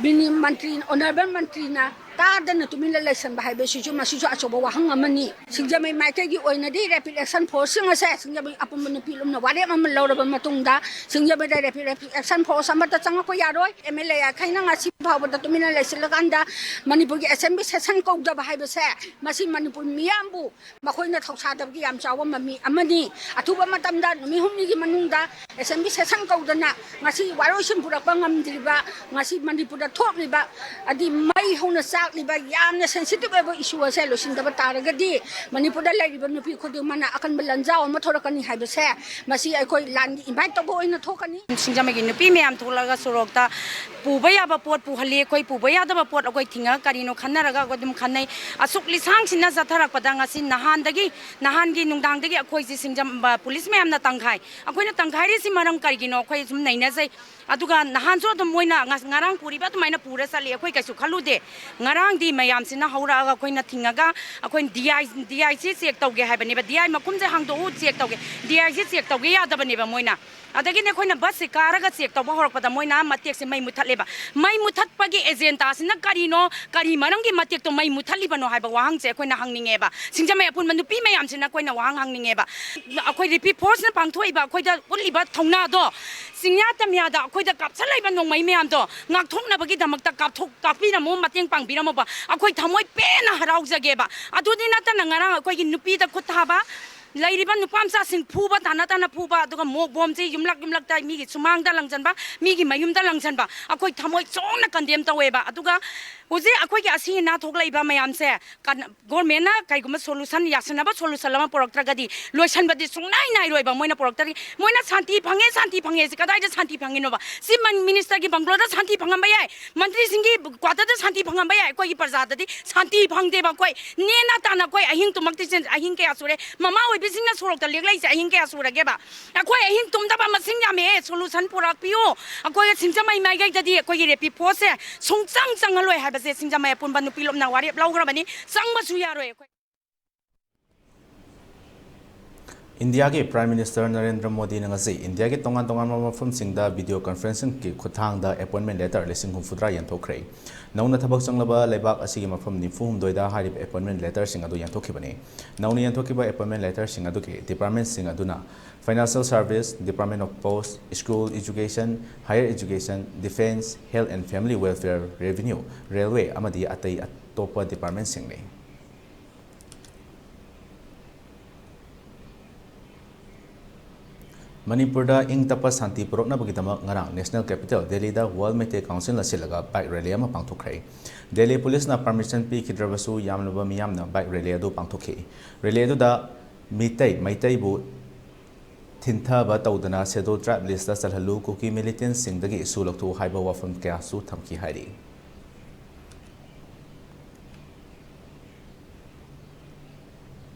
ꯃꯤꯅꯤ-, ꯃꯟꯇ꯭ꯔꯤ, Honourable ꯃꯟꯇ꯭ꯔꯤꯅ ꯇꯥꯗꯅ ꯇꯨꯃꯤꯟꯅ ꯂꯩꯁꯟꯕ ꯍꯥꯏꯕꯁꯤꯁꯨ ꯃꯁꯤꯁꯨ ꯑꯆꯧꯕ ꯋꯥꯍꯪ ꯑꯃꯅꯤ꯫ ꯁꯤꯡꯖꯃꯩ ꯃꯥꯏꯀꯩꯒꯤ ꯑꯣꯏꯅꯗꯤ Rapid Action Forceꯁꯤꯡ ꯑꯁꯦ ꯁꯤꯡꯖꯃꯩ ꯑꯄꯨꯟꯕ ꯅꯨꯄꯤ ꯂꯨꯝꯅ ꯋꯥꯔꯦꯞ ꯑꯃ ꯂꯧꯔꯕ ꯃꯇꯨꯡꯗ ꯁꯤꯡꯖꯃꯩꯗ Rapid, Rapid Action Force ꯑꯃꯠꯇ ꯆꯪꯉꯛꯄ ꯌꯥꯔꯣꯏ꯫ MLA ꯑꯩꯈꯩꯅ ꯉꯁꯤ ꯐꯥꯎꯕꯗ ꯇꯨꯃꯤꯟꯅ ꯂꯩꯁꯤꯜꯂꯀꯥꯟꯗ ꯃꯅꯤꯄꯨꯔꯒꯤ assembly session ꯀꯧꯗꯕ ꯍꯥꯏꯕꯁꯦ ꯃꯁꯤ ꯃꯅꯤꯄꯨꯔ ꯃꯤꯌꯥꯝꯕꯨ ꯃꯈꯣꯏꯅ ꯊꯧꯁꯥꯗꯕꯒꯤ ꯌꯥꯝ ꯆꯥꯎꯕ ꯃꯃꯤ ꯑꯃꯅꯤ꯫ ꯑꯊꯨꯕ ꯃꯇꯝꯗ ꯅꯨꯃꯤꯠ ꯍꯨꯝꯅꯤꯒꯤ ꯃꯅꯨꯡꯗ assembly session ꯀꯧꯗꯅ ꯉꯁꯤ ꯋꯥꯔꯣꯏꯁꯤꯟ ꯄꯨꯔꯛꯄ ꯉꯝꯗ꯭ꯔꯤꯕ, ꯉꯁꯤ ꯃꯅꯤꯄꯨꯔꯗ ꯊꯣꯛꯂꯤꯕ, ꯑꯗꯤ ꯃꯩ ꯍꯧꯅ ꯆꯥꯛꯂꯤꯕ, ꯌꯥꯝꯅ sensitive ꯑꯣꯏꯕ issue ꯑꯁꯦ ꯂꯣꯏꯁꯤꯟꯗꯕ ꯇꯥꯔꯒꯗꯤ ꯃꯅꯤꯄꯨꯔꯗ ꯂꯩꯔꯤꯕ ꯅꯨꯄꯤ ꯈꯨꯗꯤꯡꯃꯛꯅ ꯑꯀꯟꯕ ꯂꯟꯖꯥꯎ ꯑꯃ ꯊꯣꯔꯛꯀꯅꯤ ꯍꯥꯏꯕꯁꯦ ꯃꯁꯤ ꯑꯩꯈꯣꯏ ꯂꯥꯟꯒꯤ invite ꯇꯧꯕ ꯑꯣꯏꯅ ꯊꯣꯛꯀꯅꯤ꯫ ꯁꯤꯡꯖꯃꯩꯒꯤ ꯅꯨꯄꯤ ꯃꯌꯥꯝ ꯊꯣꯛꯂꯒ ꯁꯣꯔꯣꯛꯇ ꯄꯨꯕ ꯌꯥꯕ ꯄꯣꯠ ꯄꯨꯍꯜꯂꯤ, ꯑꯩꯈꯣꯏ ꯄꯨꯕ ꯌꯥꯗꯕ ꯄꯣꯠ ꯑꯩꯈꯣꯏ ꯊꯤꯡꯉꯒ ꯀꯔꯤꯅꯣ ꯈꯟꯅꯔꯒ ꯑꯩꯈꯣꯏ ꯑꯗꯨꯝ ꯈꯟꯅꯩ꯫ ꯑꯁꯨꯛ ꯂꯤꯁꯥꯡꯁꯤꯟꯅ ꯆꯠꯊꯔꯛꯄꯗ ꯉꯁꯤ ꯅꯍꯥꯟꯗꯒꯤ, ꯅꯍꯥꯟꯒꯤ ꯅꯨꯡꯗꯥꯡꯗꯒꯤ ꯑꯩꯈꯣꯏꯁꯤ ꯁꯤꯡꯖꯝ-, ꯄꯨꯂꯤꯁ ꯃꯌꯥꯝꯅ ꯇꯪꯈꯥꯏ, ꯑꯩꯈꯣꯏꯅ ꯇꯪꯈꯥꯏꯔꯤꯁꯤ ꯃꯔꯝ ꯀꯔꯤꯒꯤꯅꯣ ꯑꯩꯈꯣꯏ ꯁꯨꯝ ꯅꯩꯅꯖꯩ꯫ ꯑꯗꯨꯒ ꯅꯍꯥꯟꯁꯨ ꯑꯗꯨꯝ ꯃꯣꯏꯅ ꯉ-, ꯉꯔꯥꯡ ꯄꯨꯔꯤꯕ ꯑꯗꯨꯃꯥꯏꯅ ꯄꯨꯔ ꯆꯠꯂꯤ, ꯑꯩꯈꯣꯏ ꯀꯩꯁꯨ ꯈꯜꯂꯨꯗꯦ꯫ ꯉꯔꯥꯡꯗꯤ ꯃꯌꯥꯝꯁꯤꯅ ꯍꯧꯔꯛꯑꯒ ꯑꯩꯈꯣꯏꯅ ꯊꯤꯡꯉꯒ ꯑꯩꯈꯣꯏꯅ DI, DI ꯁꯤ check ꯇꯧꯒꯦ ꯍꯥꯏꯕꯅꯦꯕ, DI ꯃꯈꯨꯝꯁꯦ ꯍꯥꯡꯗꯣꯛꯎ, check ꯇꯧꯒꯦ, DI ꯁꯤ check ꯇꯧꯒꯦ ꯌꯥꯗꯕꯅꯦꯕ ꯃꯣꯏꯅ꯫ ꯑꯗꯒꯤꯗꯤ ꯑꯩꯈꯣꯏꯅ bus ꯁꯦ ꯀꯥꯔꯒ check ꯇꯧꯕ ꯍꯧꯔꯛꯄꯗ ꯃꯣꯏꯅ ꯃꯇꯦꯛꯁꯦ ꯃꯩ ꯃꯨꯊꯠꯂꯦꯕ꯫ ꯃꯩ ꯃꯨꯊꯠꯄꯒꯤ agenda ꯁꯤꯅ ꯀꯔꯤꯅꯣ, ꯀꯔꯤ ꯃꯔꯝꯒꯤ ꯃꯇꯦꯛꯇꯣ ꯃꯩ ꯃꯨꯊꯠꯂꯤꯕꯅꯣ ꯍꯥꯏꯕ ꯋꯥꯍꯪꯁꯦ ꯑꯩꯈꯣꯏꯅ ꯍꯪꯅꯤꯡꯉꯦꯕ꯫ ꯁꯤꯡꯖꯃꯩ ꯑꯄꯨꯟꯕ ꯅꯨꯄꯤ ꯃꯌꯥꯝꯁꯤꯅ ꯑꯩꯈꯣꯏꯅ ꯋꯥꯍꯪ ꯍꯪꯅꯤꯡꯉꯦꯕ꯫ ꯑꯩꯈꯣꯏ RIPHI force ꯅ ꯄꯥꯡꯊꯣꯛꯏꯕ, ꯑꯩꯈꯣꯏꯗ ꯎꯠꯂꯤꯕ ꯊꯧꯅꯥꯗꯣ, ꯆꯤꯡꯌꯥ ꯇꯝꯌꯥꯗ ꯑꯩꯈꯣꯏꯗ ꯀꯥꯞꯁꯜꯂꯛꯏꯕ ꯅꯣꯡꯃꯩ ꯃꯌꯥꯝꯗꯣ ꯉꯥꯛꯊꯣꯛꯅꯕꯒꯤꯗꯃꯛꯇ ꯀꯥꯞꯊꯣꯛ-, ꯀꯥꯞꯄꯤꯔꯝꯃꯣ, ꯃꯇꯦꯡ ꯄꯥꯡꯕꯤꯔꯝꯃꯣꯕ꯫ ꯑꯩꯈꯣꯏ ꯊꯃꯣꯏ ꯄꯦꯟꯅ ꯍꯔꯥꯎꯖꯒꯦꯕ꯫ ꯑꯗꯨꯗꯤ ꯅꯠꯇꯅ ꯉꯔꯥꯡ ꯑꯩꯈꯣꯏꯒꯤ ꯅꯨꯄꯤꯗ ꯈꯨꯠ ꯊꯥꯕ, ꯂꯩꯔꯤꯕ ꯅꯨꯄꯥ ꯃꯆꯥꯁꯤꯡ ꯐꯨꯕ, ꯇꯥꯟꯅ ꯇꯥꯟꯅ ꯐꯨꯕ, ꯑꯗꯨꯒ mock bomb ꯁꯦ ꯌꯨꯝꯂꯛ ꯌꯨꯝꯂꯛꯇ ꯃꯤꯒꯤ ꯁꯨꯃꯥꯡꯗ ꯂꯪꯁꯤꯟꯕ, ꯃꯤꯒꯤ ꯃꯌꯨꯝꯗ ꯂꯪꯁꯤꯟꯕ, ꯑꯩꯈꯣꯏ ꯊꯃꯣꯏ ꯁꯣꯛꯅ condemn ꯇꯧꯋꯦꯕ꯫ ꯑꯗꯨꯒ ꯍꯧꯖꯤꯛ ꯑꯩꯈꯣꯏꯒꯤ ꯑꯁꯤ ꯑꯅꯥ ꯊꯣꯛꯂꯛꯏꯕ ꯃꯌꯥꯝꯁꯦ ꯀꯟ-, government ꯅ ꯀꯩꯒꯨꯝꯕ solution, ꯌꯥꯁꯟꯅꯕ solution ꯑꯃ ꯄꯨꯔꯛꯇ꯭ꯔꯒꯗꯤ ꯂꯣꯏꯁꯟꯕꯗꯤ ꯁꯨꯡꯅꯥꯏ ꯅꯥꯏꯔꯣꯏꯕ꯫ ꯃꯣꯏꯅ ꯄꯨꯔꯛꯇ꯭ꯔꯗꯤ, ꯃꯣꯏꯅ ꯁꯥꯟꯇꯤ ꯐꯪꯉꯦ, ꯁꯥꯟꯇꯤ ꯐꯪꯉꯦ ꯁꯤ ꯀꯗꯥꯏꯗ ꯁꯥꯟꯇꯤ ꯐꯪꯉꯤꯅꯣꯕ? ꯁꯤ ꯃꯟ-, minister ꯒꯤ bungalow ꯗ ꯁꯥꯟꯇꯤ ꯐꯪꯉꯝꯕ ꯌꯥꯏ, ꯃꯟꯇ꯭ꯔꯤꯁꯤꯡꯒꯤ quarter ꯗ ꯁꯥꯟꯇꯤ ꯐꯪꯉꯝꯕ ꯌꯥꯏ, ꯑꯩꯈꯣꯏꯒꯤ ꯄ꯭ꯔꯖꯥꯗꯗꯤ ꯁꯥꯟꯇꯤ ꯐꯪꯗꯦꯕ꯫ ꯑꯩꯈꯣꯏ ꯅꯦꯅ ꯇꯥꯅ ꯑꯩꯈꯣꯏ ꯑꯍꯤꯡ ꯇꯨꯝꯃꯛꯇ꯭ꯔꯤꯁꯦ ꯑꯍꯤꯡ ꯀꯌꯥ ꯁꯨꯔꯦ? ꯃꯃꯥ ꯑꯣꯏꯕꯤꯁꯤꯡꯅ ꯁꯣꯔꯣꯛꯇ ꯂꯦꯛꯂꯛꯏꯁꯦ ꯑꯍꯤꯡ ꯀꯌꯥ ꯁꯨꯔꯒꯦꯕ? ꯑꯩꯈꯣꯏ ꯑꯍꯤꯡ ꯇꯨꯝꯗꯕ ꯃꯁꯤꯡ ꯌꯥꯝꯃꯦ꯫ Solution ꯄꯨꯔꯛꯄꯤꯌꯨ꯫ ꯑꯩꯈꯣꯏꯒꯤ ꯁꯤꯡꯖꯃꯩ ꯃꯥꯏꯀꯩꯗꯗꯤ ꯑꯩꯈꯣꯏꯒꯤ RIPHI force ꯁꯦ ꯁꯨꯡꯆꯪ ꯆꯪꯍꯜꯂꯣꯏ ꯍꯥꯏꯕꯁꯦ ꯁꯤꯡꯖꯃꯩ ꯑꯄꯨꯟꯕ ꯅꯨꯄꯤ ꯂꯨꯞꯅ ꯋꯥꯔꯦꯞ ꯂꯧꯈ꯭ꯔꯕꯅꯤ꯫ ꯆꯪꯕꯁꯨ ꯌꯥꯔꯣꯏ ꯑꯩꯈꯣꯏ꯫ ꯏꯟꯗꯤꯌꯥꯒꯤ Prime Minister ꯅꯔꯦꯟꯗ꯭ꯔ ꯃꯣꯗꯤꯅ ꯉꯁꯤ ꯏꯟꯗꯤꯌꯥꯒꯤ ꯇꯣꯉꯥꯟ ꯇꯣꯉꯥꯟꯕ ꯃꯐꯝꯁꯤꯡꯗ video conferencing ꯒꯤ ꯈꯨꯠꯊꯥꯡꯗ appointment letter ꯂꯤꯁꯤꯡ ꯍꯨꯝꯐꯨꯇꯔꯥ ꯌꯦꯟꯊꯣꯛꯈ꯭ꯔꯦ꯫ ꯅꯧꯅ ꯊꯕꯛ ꯆꯪꯂꯕ ꯂꯩꯕꯥꯛ ꯑꯁꯤꯒꯤ ꯃꯐꯝ ꯅꯤꯐꯨ ꯍꯨꯝꯗꯣꯏꯗ ꯍꯥꯏꯔꯤꯕ appointment letter ꯁꯤꯡ ꯑꯗꯨ ꯌꯦꯟꯊꯣꯛꯈꯤꯕꯅꯤ꯫ ꯅꯧꯅ ꯌꯦꯟꯊꯣꯛꯈꯤꯕ appointment letter ꯁꯤꯡ ꯑꯗꯨꯒꯤ department ꯁꯤꯡ ꯑꯗꯨꯅ Financial Service, Department of Post, School Education, Higher Education, Defence, Health and Family Welfare, Revenue, Railway ꯑꯃꯗꯤ ꯑꯇꯩ ꯑꯇꯣꯞꯄ department ꯁꯤꯡꯅꯤ꯫ ꯃꯅꯤꯄꯨꯔꯗ ꯏꯪ ꯇꯞꯄ ꯁꯥꯟꯇꯤ ꯄꯨꯔꯛꯅꯕꯒꯤꯗꯃꯛ ꯉꯔꯥꯡ National Capital ꯗꯦꯜꯂꯤꯗ World Meitei Council ꯅ ꯁꯤꯜꯂꯒ bike rally ꯑꯃ ꯄꯥꯡꯊꯣꯛꯈ꯭ꯔꯦ꯫ ꯗꯦꯜꯂꯤ ꯄꯨꯂꯤꯁꯅ permission ꯄꯤꯈꯤꯗ꯭ꯔꯕꯁꯨ ꯌꯥꯝꯂꯕ ꯃꯤꯌꯥꯝꯅ bike rally ꯑꯗꯨ ꯄꯥꯡꯊꯣꯛꯈꯤ꯫ Rally ꯑꯗꯨꯗ ꯃꯤꯇꯩ, ꯃꯩꯇꯩꯕꯨ ꯊꯤꯟꯊꯕ ꯇꯧꯗꯅ Scheduled Tribe list ꯇ ꯆꯜꯍꯜꯂꯨ, ꯀꯨꯀꯤ militant ꯁꯤꯡꯗꯒꯤ ꯏꯁꯨ ꯂꯧꯊꯣꯛꯎ ꯍꯥꯏꯕ ꯋꯥꯐꯝ ꯀꯌꯥꯁꯨ ꯊꯝꯈꯤ ꯍꯥꯏꯔꯤ꯫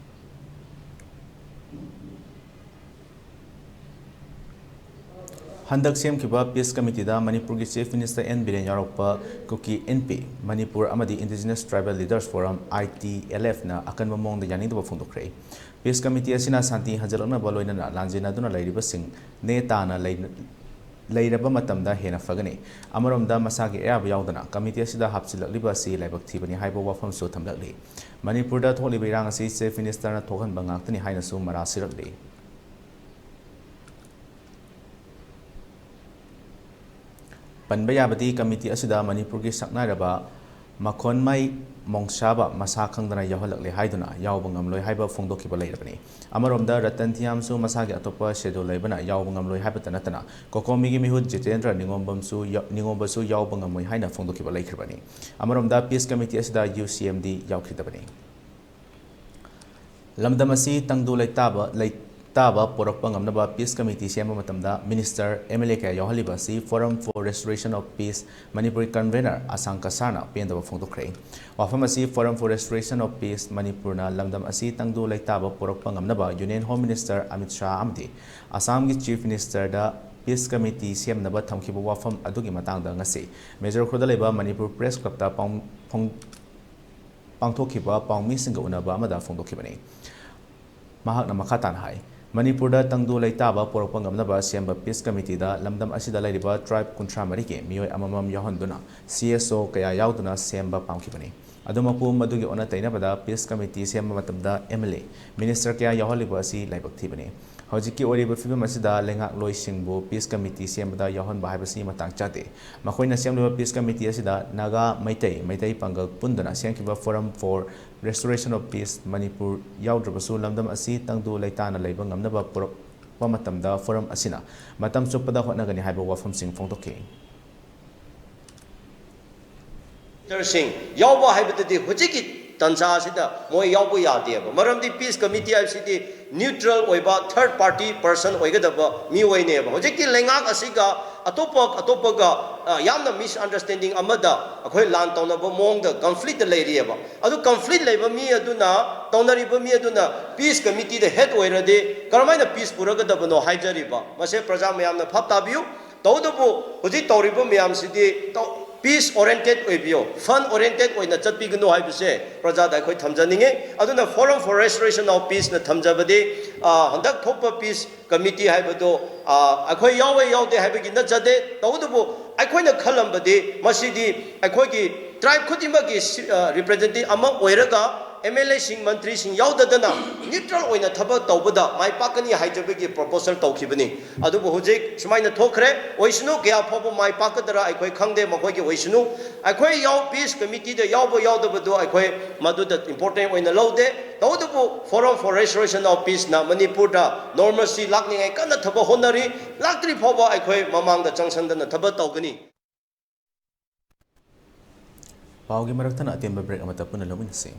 ꯍꯟꯗꯛ ꯁꯦꯝꯈꯤꯕ ꯄꯤꯁ ꯀꯃꯤꯇꯤꯗ ꯃꯅꯤꯄꯨꯔꯒꯤ ꯆꯤꯐ ꯃꯤꯅꯤꯁꯇꯔ ꯑꯦꯟ ꯕꯤꯔꯦꯟ ꯌꯥꯎꯔꯛꯄ ꯀꯨꯀꯤ ꯏꯟꯄꯤ, ꯃꯅꯤꯄꯨꯔ ꯑꯃꯗꯤ ꯏꯟꯗꯤꯖꯤꯅꯁ ꯇ꯭ꯔꯥꯏꯕꯦꯜ ꯂꯤꯗꯔꯁ ꯐꯣꯔꯝ, ꯑꯥꯏ ꯇꯤ ꯑꯦꯜ ꯑꯦꯐꯅ ꯑꯀꯟꯕ ꯃꯑꯣꯡꯗ ꯌꯥꯅꯤꯡꯗꯕ ꯐꯣꯡꯗꯣꯛꯈ꯭ꯔꯦ꯫ ꯄꯤꯁ ꯀꯃꯤꯇꯤ ꯑꯁꯤꯅ ꯁꯥꯟꯇꯤ ꯍꯟꯖꯤꯜꯂꯛꯅꯕ ꯂꯣꯏꯅꯅ ꯂꯥꯟꯖꯦꯟꯅꯗꯨꯅ ꯂꯩꯔꯤꯕꯁꯤꯡ ꯅꯦ ꯇꯥꯅ ꯂꯩ-, ꯂꯩꯔꯕ ꯃꯇꯝꯗ ꯍꯦꯟꯅ ꯐꯒꯅꯤ꯫ ꯑꯃꯔꯣꯝꯗ ꯃꯁꯥꯒꯤ ꯑꯌꯥꯕ ꯌꯥꯎꯗꯅ ꯀꯃꯤꯇꯤ ꯑꯁꯤꯗ ꯍꯥꯞꯆꯤꯜꯂꯛꯂꯤꯕ ꯑꯁꯤ ꯂꯥꯏꯕꯛ ꯊꯤꯕꯅꯤ ꯍꯥꯏꯕ ꯋꯥꯐꯝꯁꯨ ꯊꯝꯂꯛꯂꯤ꯫ ꯃꯅꯤꯄꯨꯔꯗ ꯊꯣꯛꯂꯤꯕ ꯏꯔꯥꯡ ꯑꯁꯤ ꯆꯤꯐ ꯃꯤꯅꯤꯁꯇꯔꯅ ꯊꯣꯛꯍꯟꯕ ꯉꯥꯛꯇꯅꯤ ꯍꯥꯏꯅꯁꯨ ꯃꯔꯥ ꯁꯤꯔꯛꯂꯤ꯫ ꯄꯟꯕ ꯌꯥꯕꯗꯤ ꯀꯃꯤꯇꯤ ꯑꯁꯤꯗ ꯃꯅꯤꯄꯨꯔꯒꯤ ꯁꯛꯅꯥꯏꯔꯕ ꯃꯈꯣꯟꯃꯩ ꯃꯣꯡꯁꯥꯕ ꯃꯁꯥ ꯈꯪꯗꯅ ꯌꯥꯎꯍꯜꯂꯛꯂꯦ ꯍꯥꯏꯗꯨꯅ ꯌꯥꯎꯕ ꯉꯝꯂꯣꯏ ꯍꯥꯏꯕ ꯐꯣꯡꯗꯣꯛꯈꯤꯕ ꯂꯩꯔꯕꯅꯤ꯫ ꯑꯃꯔꯣꯝꯗ ꯔꯇꯟ ꯊꯤꯌꯥꯝꯁꯨ ꯃꯁꯥꯒꯤ ꯑꯇꯣꯞꯄ ꯁꯦꯗꯨꯜ ꯂꯩꯕꯅ ꯌꯥꯎꯕ ꯉꯝꯂꯣꯏ ꯍꯥꯏꯕꯇ ꯅꯠꯇꯅ ꯀꯣꯀꯣꯃꯤꯒꯤ ꯃꯤꯍꯨꯠ ꯖꯤꯇꯦꯟꯗ꯭ꯔ ꯅꯤꯉꯣꯝꯕꯝꯁꯨ ꯌꯥ-, ꯅꯤꯉꯣꯝꯕꯁꯨ ꯌꯥꯎꯕ ꯉꯝꯃꯣꯏ ꯍꯥꯏꯅ ꯐꯣꯡꯗꯣꯛꯈꯤꯕ ꯂꯩꯈ꯭ꯔꯕꯅꯤ꯫ ꯑꯃꯔꯣꯝꯗ ꯄꯤꯁ ꯀꯃꯤꯇꯤ ꯑꯁꯤꯗ ꯌꯨ ꯁꯤ ꯑꯦꯝꯗꯤ ꯌꯥꯎꯈꯤꯗꯕꯅꯤ꯫ ꯂꯝꯗꯝ ꯑꯁꯤ ꯇꯪꯗꯨ ꯂꯩꯇꯥꯕ, ꯂꯩꯇꯥꯕ ꯄꯣꯔꯛꯄ ꯉꯝꯅꯕ ꯄꯤꯁ ꯀꯃꯤꯇꯤ ꯁꯦꯝꯕ ꯃꯇꯝꯗ ꯃꯤꯅꯤꯁꯇꯔ, ꯑꯦꯝ ꯑꯦꯜ ꯑꯦ ꯀꯌꯥ ꯌꯥꯎꯍꯜꯂꯤꯕ ꯑꯁꯤ Forum for Restoration of Peace ꯃꯅꯤꯄꯨꯔꯒꯤ ꯀꯟꯚꯦꯅꯔ ꯑꯁꯥꯡ ꯀꯁꯥꯔꯅ ꯄꯦꯟꯗꯕ ꯐꯣꯡꯗꯣꯛꯈ꯭ꯔꯦ꯫ ꯋꯥꯐꯝ ꯑꯁꯤ Forum for Restoration of Peace ꯃꯅꯤꯄꯨꯔꯅ ꯂꯝꯗꯝ ꯑꯁꯤ ꯇꯪꯗꯨ ꯂꯩꯇꯥꯕ ꯄꯣꯔꯛꯄ ꯉꯝꯅꯕ union home minister Amit Shah ꯑꯃꯗꯤ ꯑꯁꯥꯝꯒꯤ ꯆꯤꯐ ꯃꯤꯅꯤꯁꯇꯔꯗ ꯄꯤꯁ ꯀꯃꯤꯇꯤ ꯁꯦꯝꯅꯕ ꯊꯝꯈꯤꯕ ꯋꯥꯐꯝ ꯑꯗꯨꯒꯤ ꯃꯇꯥꯡꯗ ꯉꯁꯤ ꯃꯦꯖꯔ ꯈꯨꯜꯗ ꯂꯩꯕ ꯃꯅꯤꯄꯨꯔ ꯄ꯭ꯔꯦꯁ ꯀ꯭ꯂꯕꯇ ꯄꯥꯎ-, ꯐꯣꯡ-, ꯄꯥꯡꯊꯣꯛꯈꯤꯕ ꯄꯥꯎꯃꯤꯁꯤꯡꯒ ꯎꯅꯕ ꯑꯃꯗ ꯐꯣꯡꯗꯣꯛꯈꯤꯕꯅꯤ꯫ ꯃꯍꯥꯛꯅ ꯃꯈꯥ ꯇꯥꯅ ꯍꯥꯏ, ꯃꯅꯤꯄꯨꯔꯗ ꯇꯪꯗꯨ ꯂꯩꯇꯥꯕ ꯄꯣꯔꯛꯄ ꯉꯝꯅꯕ ꯁꯦꯝꯕ ꯄꯤꯁ ꯀꯃꯤꯇꯤꯗ ꯂꯝꯗꯝ ꯑꯁꯤꯗ ꯂꯩꯔꯤꯕ ꯇ꯭ꯔꯥꯏꯕ ꯀꯨꯟꯊ꯭ꯔꯥ ꯃꯔꯤꯒꯤ ꯃꯤꯑꯣꯏ ꯑꯃꯃꯝ ꯌꯥꯎꯍꯟꯗꯨꯅ ꯁꯤ ꯑꯦꯁ ꯑꯣ ꯀꯌꯥ ꯌꯥꯎꯗꯨꯅ ꯁꯦꯝꯕ ꯄꯥꯝꯈꯤꯕꯅꯤ꯫ ꯑꯗꯨꯃꯛꯄꯨ ꯃꯗꯨꯒꯤ ꯑꯣꯟꯅ ꯇꯩꯅꯕꯗ ꯄꯤꯁ ꯀꯃꯤꯇꯤ ꯁꯦꯝꯕ ꯃꯇꯝꯗ ꯑꯦꯝ ꯑꯦꯜ ꯑꯦ, ꯃꯤꯅꯤꯁꯇꯔ ꯀꯌꯥ ꯌꯥꯎꯍꯜꯂꯤꯕ ꯑꯁꯤ ꯂꯥꯏꯕꯛ ꯊꯤꯕꯅꯤ꯫ ꯍꯧꯖꯤꯛꯀꯤ ꯑꯣꯏꯔꯤꯕ ꯐꯤꯕꯝ ꯑꯁꯤꯗ ꯂꯩꯉꯥꯛꯂꯣꯏꯁꯤꯡꯕꯨ ꯄꯤꯁ ꯀꯃꯤꯇꯤ ꯁꯦꯝꯕꯗ ꯌꯥꯎꯍꯟꯕ ꯍꯥꯏꯕꯁꯤ ꯃꯇꯥꯡ ꯆꯥꯗꯦ꯫ ꯃꯈꯣꯏꯅ ꯁꯦꯝꯂꯤꯕ ꯄꯤꯁ ꯀꯃꯤꯇꯤ ꯑꯁꯤꯗ ꯅꯥꯒꯥ, ꯃꯩꯇꯩ, ꯃꯩꯇꯩ ꯄꯥꯡꯒꯜ ꯄꯨꯟꯗꯨꯅ ꯁꯦꯝꯈꯤꯕ Forum for Restoration of Peace Manipur ꯌꯥꯎꯗ꯭ꯔꯕꯁꯨ ꯂꯝꯗꯝ ꯑꯁꯤ ꯇꯪꯗꯨ ꯂꯩꯇꯥꯅ ꯂꯩꯕ ꯉꯝꯅꯕ ꯄꯨꯔꯛꯄ ꯃꯇꯝꯗ ꯐꯣꯔꯝ ꯑꯁꯤꯅ ꯃꯇꯝ ꯆꯨꯞꯄꯗ ꯍꯣꯠꯅꯒꯅꯤ ꯍꯥꯏꯕ ꯋꯥꯐꯝꯁꯤꯡ ꯐꯣꯡꯗꯣꯛꯈꯤ꯫ ꯁꯤꯡ ꯌꯥꯎꯕ ꯍꯥꯏꯕꯗꯨꯗꯤ ꯍꯧꯖꯤꯛꯀꯤ ꯇꯟꯖꯥ ꯑꯁꯤꯗ ꯃꯣꯏ ꯌꯥꯎꯕ ꯌꯥꯗꯦꯕ꯫ ꯃꯔꯝꯗꯤ peace committee ꯍꯥꯏꯕꯁꯤꯗꯤ neutral ꯑꯣꯏꯕ third party person ꯑꯣꯏꯒꯗꯕ ꯃꯤꯑꯣꯏꯅꯦꯕ꯫ ꯍꯧꯖꯤꯛꯇꯤ ꯂꯩꯉꯥꯛ ꯑꯁꯤꯒ ꯑꯇꯣꯞꯄ ꯑꯇꯣꯞꯄꯒ, ꯑ, ꯌꯥꯝꯅ misunderstanding ꯑꯃꯗ ꯑꯩꯈꯣꯏ ꯂꯥꯟ ꯇꯧꯅꯕ ꯃꯑꯣꯡꯗ conflict ꯂꯩꯔꯤꯑꯕ꯫ ꯑꯗꯨ conflict ꯂꯩꯕ ꯃꯤ ꯑꯗꯨꯅ, ꯇꯧꯅꯔꯤꯕ ꯃꯤ ꯑꯗꯨꯅ peace committee ꯗ head ꯑꯣꯏꯔꯗꯤ ꯀꯔꯝꯍꯥꯏꯅ peace ꯄꯨꯔꯛꯀꯗꯕꯅꯣ ꯍꯥꯏꯖꯔꯤꯕ꯫ ꯃꯁꯦ ꯄ꯭ꯔꯖꯥ ꯃꯌꯥꯝꯅ ꯚꯥꯞ ꯇꯥꯕꯤꯌꯨ꯫ ꯇꯧꯕꯇꯕꯨ ꯍꯧꯖꯤꯛ ꯇꯧꯔꯤꯕ ꯃꯌꯥꯝꯁꯤꯗꯤ ꯇꯧ-, peace oriented ꯑꯣꯏꯕꯤꯌꯣ, fun oriented ꯑꯣꯏꯅ ꯆꯠꯄꯤꯒꯅꯨ ꯍꯥꯏꯕꯁꯦ ꯄ꯭ꯔꯖꯥꯗ ꯑꯩꯈꯣꯏ ꯊꯝꯖꯅꯤꯡꯉꯤ꯫ ꯑꯗꯨꯅ Forum for Restoration of Peace ꯅ ꯊꯝꯖꯕꯗꯤ, ꯑ, ꯍꯟꯗꯛ ꯊꯣꯛꯄ peace committee ꯍꯥꯏꯕꯗꯣ, ꯑ, ꯑꯩꯈꯣꯏ ꯌꯥꯎꯋꯦ ꯌꯥꯎꯗꯦ ꯍꯥꯏꯕꯒꯤ ꯅꯠꯆꯗꯦ꯫ ꯇꯧꯕꯇꯕꯨ ꯑꯩꯈꯣꯏꯅ ꯈꯜꯂꯝꯕꯗꯤ ꯃꯁꯤꯗꯤ ꯑꯩꯈꯣꯏꯒꯤ tribe ꯈꯨꯗꯤꯡꯃꯛꯀꯤ ꯁꯤ-, ꯑ, representative ꯑꯃ ꯑꯣꯏꯔꯒ M L A ꯁꯤꯡ, ꯃꯟꯇ꯭ꯔꯤꯁꯤꯡ ꯌꯥꯎꯗꯗꯅ neutral ꯑꯣꯏꯅ ꯊꯕꯛ ꯇꯧꯕꯗ ꯃꯥꯏ ꯄꯥꯛꯀꯅꯤ ꯍꯥꯏꯖꯕꯒꯤ proposal ꯇꯧꯈꯤꯕꯅꯤ꯫ ꯑꯗꯨꯕꯨ ꯍꯧꯖꯤꯛ ꯁꯨꯃꯥꯏꯅ ꯊꯣꯛꯈ꯭ꯔꯦ꯫ ꯑꯣꯏꯁꯅꯨ, ꯀꯌꯥ ꯐꯥꯎꯕ ꯃꯥꯏ ꯄꯥꯛꯀꯗ꯭ꯔꯥ ꯑꯩꯈꯣꯏ ꯈꯪꯗꯦ, ꯃꯈꯣꯏꯒꯤ ꯑꯣꯏꯁꯅꯨ꯫ ꯑꯩꯈꯣꯏ ꯌꯥꯎ-, peace committee ꯗ ꯌꯥꯎꯕ ꯌꯥꯎꯗꯕꯗꯨ ꯑꯩꯈꯣꯏ ꯃꯗꯨꯗ important ꯑꯣꯏꯅ ꯂꯧꯗꯦ꯫ ꯇꯧꯕꯇꯕꯨ Forum for Restoration of Peace ꯅ ꯃꯅꯤꯄꯨꯔꯗ normalcy ꯂꯥꯛꯅꯤꯡꯉꯥꯏ ꯀꯟꯅ ꯊꯕꯛ ꯍꯣꯠꯅꯔꯤ꯫ ꯂꯥꯛꯇ꯭ꯔꯤ ꯐꯥꯎꯕ ꯑꯩꯈꯣꯏ ꯃꯃꯥꯡꯗ ꯆꯪꯁꯤꯟꯗꯅ ꯊꯕꯛ ꯇꯧꯒꯅꯤ꯫ ꯄꯥꯎꯒꯤ ꯃꯔꯛꯇꯅ ꯑꯇꯦꯟꯕ break ꯑꯃꯠꯇ ꯄꯨꯟꯅ ꯂꯧꯃꯤꯟꯅꯁꯤ꯫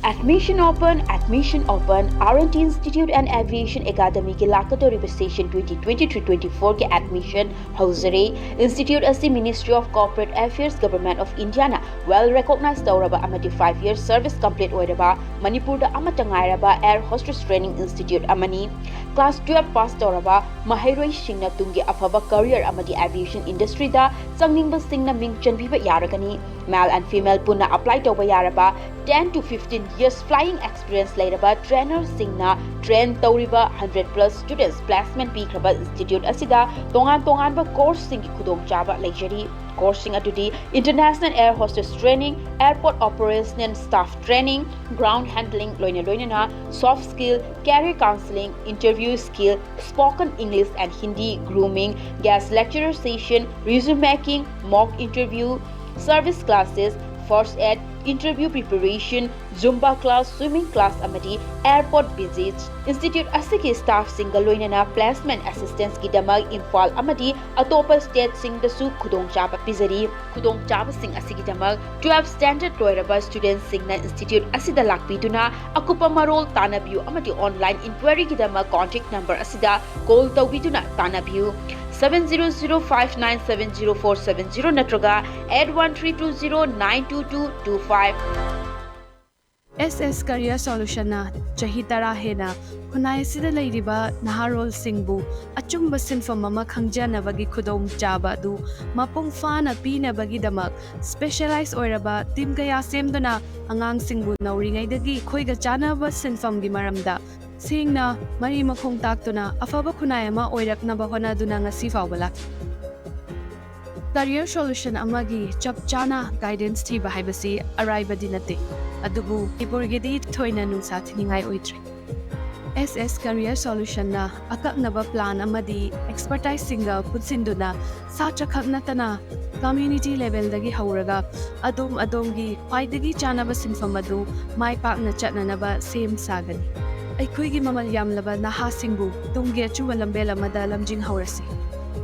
Admission open, admission open. R and T Institute and Aviation Academy ꯒꯤ ꯂꯥꯛꯀꯗꯧꯔꯤꯕ session twenty twenty-three twenty-four ꯒꯤ admission ꯍꯧꯖꯔꯦ꯫ Institute ꯑꯁꯤ Ministry of Corporate Affairs, Government of India ꯅ well recognize ꯇꯧꯔꯕ ꯑꯃꯗꯤ five year service complete ꯑꯣꯏꯔꯕ ꯃꯅꯤꯄꯨꯔꯗ ꯑꯃꯠꯇ ꯉꯥꯏꯔꯕ air hostess training institute ꯑꯃꯅꯤ꯫ Class twelve pass ꯇꯧꯔꯕ ꯃꯍꯩꯔꯣꯏꯁꯤꯡꯅ ꯇꯨꯡꯒꯤ ꯑꯐꯕ career ꯑꯃꯗꯤ aviation industry ꯗ ꯆꯪꯅꯤꯡꯕꯁꯤꯡꯅ ꯃꯤꯡ ꯆꯟꯕꯤꯕ ꯌꯥꯔꯒꯅꯤ꯫ Male and female ꯄꯨꯟꯅ apply ꯇꯧꯕ ꯌꯥꯔꯕ ten to fifteen years flying experience ꯂꯩꯔꯕ trainer ꯁꯤꯡꯅ train ꯇꯧꯔꯤꯕ hundred plus students placement ꯄꯤꯈ꯭ꯔꯕ institute ꯑꯁꯤꯗ ꯇꯣꯉꯥꯟ ꯇꯣꯉꯥꯟꯕ course ꯁꯤꯡꯒꯤ ꯈꯨꯗꯣꯡꯆꯥꯕ ꯂꯩꯖꯔꯤ꯫ Course ꯁꯤꯡ ꯑꯗꯨꯗꯤ International Air Hostess Training, Airport Operational Staff Training, Ground Handling ꯂꯣꯏꯅ ꯂꯣꯏꯅꯅ Soft Skill, Career Counseling, Interview Skill, Spoken English and Hindi, Grooming, Guest Lecturer Session, Resume Making, Mock Interview, Service Classes, First Aid, interview preparation, Zumba class, swimming class ꯑꯃꯗꯤ airport visits꯫ Institute ꯑꯁꯤꯒꯤ staffꯁꯤꯡꯒ ꯂꯣꯏꯅꯅ placement assistanceꯀꯤꯗꯃꯛ Imphal ꯑꯃꯗꯤ ꯑꯇꯣꯞꯄ stateꯁꯤꯡꯗꯁꯨ ꯈꯨꯗꯣꯡꯆꯥꯕ ꯄꯤꯖꯔꯤ꯫ ꯈꯨꯗꯣꯡꯆꯥꯕꯁꯤꯡ ꯑꯁꯤꯒꯤꯗꯃꯛ twelve standard ꯂꯣꯏꯔꯕ studentꯁꯤꯡꯅ institute ꯑꯁꯤꯗ ꯂꯥꯛꯄꯤꯗꯨꯅ ꯑꯀꯨꯞꯄ ꯃꯔꯣꯜ ꯇꯥꯟꯅꯕꯤꯌꯨ ꯑꯃꯗꯤ online inquiryꯒꯤꯗꯃꯛ contact number ꯑꯁꯤꯗ call ꯇꯧꯕꯤꯗꯨꯅ ꯇꯥꯟꯅꯕꯤꯌꯨ꯫ Seven zero zero five nine seven zero four seven zero ꯅꯠꯇ꯭ꯔꯒ eight one three two zero nine two two two five꯫ S S Career Solutionꯅ ꯆꯍꯤ ꯇꯔꯥ ꯍꯦꯟꯅ ꯈꯨꯟꯅꯥꯏ ꯑꯁꯤꯗ ꯂꯩꯔꯤꯕ ꯅꯍꯥꯔꯣꯜꯁꯤꯡꯕꯨ ꯑꯆꯨꯝꯕ ꯁꯤꯟꯐꯝ ꯑꯃ ꯈꯪꯖꯅꯕꯒꯤ ꯈꯨꯗꯣꯡꯆꯥꯕ ꯑꯗꯨ ꯃꯄꯨꯡ ꯐꯥꯅ ꯄꯤꯅꯕꯒꯤꯗꯃꯛ specialize ꯑꯣꯏꯔꯕ team ꯀꯌꯥ ꯁꯦꯝꯗꯨꯅ ꯑꯉꯥꯡꯁꯤꯡꯕꯨ ꯅꯧꯔꯤꯉꯩꯗꯒꯤ ꯑꯩꯈꯣꯏꯒ ꯆꯥꯟꯅꯕ ꯁꯤꯟꯐꯝꯒꯤ ꯃꯔꯝꯗ ꯁꯦꯡꯅ ꯃꯔꯤ ꯃꯈꯣꯡ ꯇꯥꯛꯇꯨꯅ ꯑꯐꯕ ꯈꯨꯟꯅꯥꯏ ꯑꯃ ꯑꯣꯏꯔꯛꯅꯕ ꯍꯣꯠꯅꯗꯨꯅ ꯉꯁꯤ ꯐꯥꯎꯕ ꯂꯥꯛꯂꯤ꯫ Career Solution ꯑꯃꯒꯤ ꯆꯞ ꯆꯥꯅ guidance ꯊꯤꯕ ꯍꯥꯏꯕꯁꯤ ꯑꯔꯥꯏꯕꯗꯤ ꯅꯠꯇꯦ, ꯑꯗꯨꯕꯨ ꯃꯅꯤꯄꯨꯔꯒꯤꯗꯤ ꯊꯣꯏꯅ ꯅꯨꯡꯁꯥ ꯊꯤꯅꯤꯡꯉꯥꯏ ꯑꯣꯏꯗ꯭ꯔꯦ꯫ S S Career Solutionꯅ ꯑꯀꯛꯅꯕ plan ꯑꯃꯗꯤ expertiseꯁꯤꯡꯒ ꯄꯨꯟꯁꯤꯟꯗꯨꯅ ꯁꯥꯇ꯭ꯔꯈꯛ ꯅꯠꯇꯅ community levelꯗꯒꯤ ꯍꯧꯔꯒ ꯑꯗꯣꯝ ꯑꯗꯣꯝꯒꯤ ꯈ꯭ꯋꯥꯏꯗꯒꯤ ꯆꯥꯅꯕ ꯁꯤꯟꯐꯝ ꯑꯗꯨ ꯃꯥꯏ ꯄꯥꯛꯅ ꯆꯠꯅꯅꯕ ꯁꯦꯝ ꯁꯥꯒꯅꯤ꯫ ꯑꯩꯈꯣꯏꯒꯤ ꯃꯃꯜ ꯌꯥꯝꯂꯕ ꯅꯍꯥꯁꯤꯡꯕꯨ ꯇꯨꯡꯒꯤ ꯑꯆꯨꯝꯕ ꯂꯝꯕꯦꯜ ꯑꯃꯗ ꯂꯝꯖꯤꯡꯍꯧꯔꯁꯤ꯫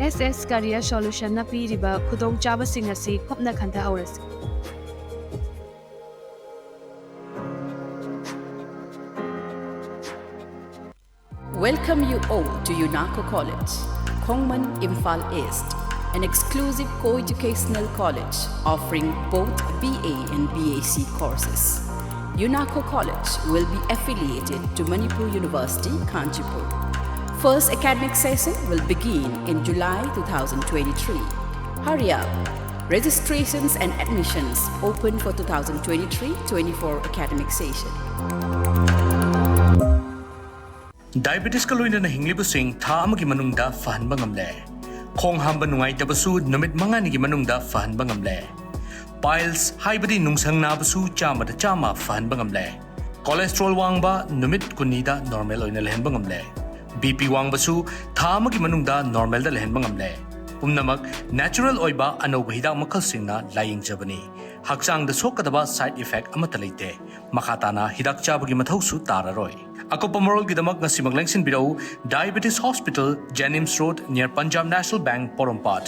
S S Career Solutionꯅ ꯄꯤꯔꯤꯕ ꯈꯨꯗꯣꯡꯆꯥꯕꯁꯤꯡ ꯑꯁꯤ ꯀꯨꯞꯅ ꯈꯟꯊꯍꯧꯔꯁꯤ꯫ Welcome you all to UNACO College, Khongman, Imphal East, an exclusive co-educational college offering both B A and B A C courses. UNACO College will be affiliated to Manipur University, Kanchanpur. First academic session will begin in July two thousand twenty-three. Hurry up! Registrations and admissions open for two thousand twenty-three twenty-four academic session. ꯗꯥꯏꯕꯦꯇꯤꯁꯀ ꯂꯣꯏꯅꯅ ꯍꯤꯡꯂꯤꯕꯁꯤꯡ ꯊꯥ ꯑꯃꯒꯤ ꯃꯅꯨꯡꯗ ꯐꯍꯟꯕ ꯉꯝꯂꯦ꯫ ꯈꯣꯡ ꯍꯥꯝꯕ ꯅꯨꯡꯉꯥꯏꯇꯕꯁꯨ ꯅꯨꯃꯤꯠ ꯃꯉꯥꯅꯤꯒꯤ ꯃꯅꯨꯡꯗ ꯐꯍꯟꯕ ꯉꯝꯂꯦ꯫ ꯄꯥꯏꯜꯁ ꯍꯥꯏꯕꯗꯤ ꯅꯨꯡꯁꯪ ꯅꯥꯕꯁꯨ ꯆꯥꯝꯃꯗ ꯆꯥꯝꯃ ꯐꯍꯟꯕ ꯉꯝꯂꯦ꯫ ꯀꯣꯂꯦꯁꯇ꯭ꯔꯣꯜ ꯋꯥꯡꯕ ꯅꯨꯃꯤꯠ ꯀꯨꯟꯅꯤꯗ ꯅꯣꯔꯃꯦꯜ ꯑꯣꯏꯅ ꯂꯩꯍꯟꯕ ꯉꯝꯂꯦ꯫ ꯕꯤ ꯄꯤ ꯋꯥꯡꯕꯁꯨ ꯊꯥ ꯑꯃꯒꯤ ꯃꯅꯨꯡꯗ ꯅꯣꯔꯃꯦꯜꯗ ꯂꯩꯍꯟꯕ ꯉꯝꯂꯦ꯫ ꯄꯨꯝꯅꯃꯛ ꯅꯦꯆꯔꯦꯜ ꯑꯣꯏꯕ ꯑꯅꯧꯕ ꯍꯤꯗꯥꯛ ꯃꯈꯜꯁꯤꯡꯅ ꯂꯥꯌꯦꯡꯖꯕꯅꯤ꯫ ꯍꯛꯆꯥꯡꯗ ꯁꯣꯛꯀꯗꯕ side effect ꯑꯃꯠꯇ ꯂꯩꯇꯦ꯫ ꯃꯈꯥ ꯇꯥꯅ ꯍꯤꯗꯥꯛ ꯆꯥꯕꯒꯤ ꯃꯊꯧꯁꯨ ꯇꯥꯔꯔꯣꯏ꯫ ꯑꯀꯨꯞꯄ ꯃꯔꯣꯜꯒꯤꯗꯃꯛ ꯉꯁꯤꯃꯛ ꯂꯦꯡꯁꯤꯟꯕꯤꯔꯛꯎ, Diabetes Hospital, Janims Road, near Punjab National Bank, ꯄꯣꯔꯣꯝꯄꯥꯠ꯫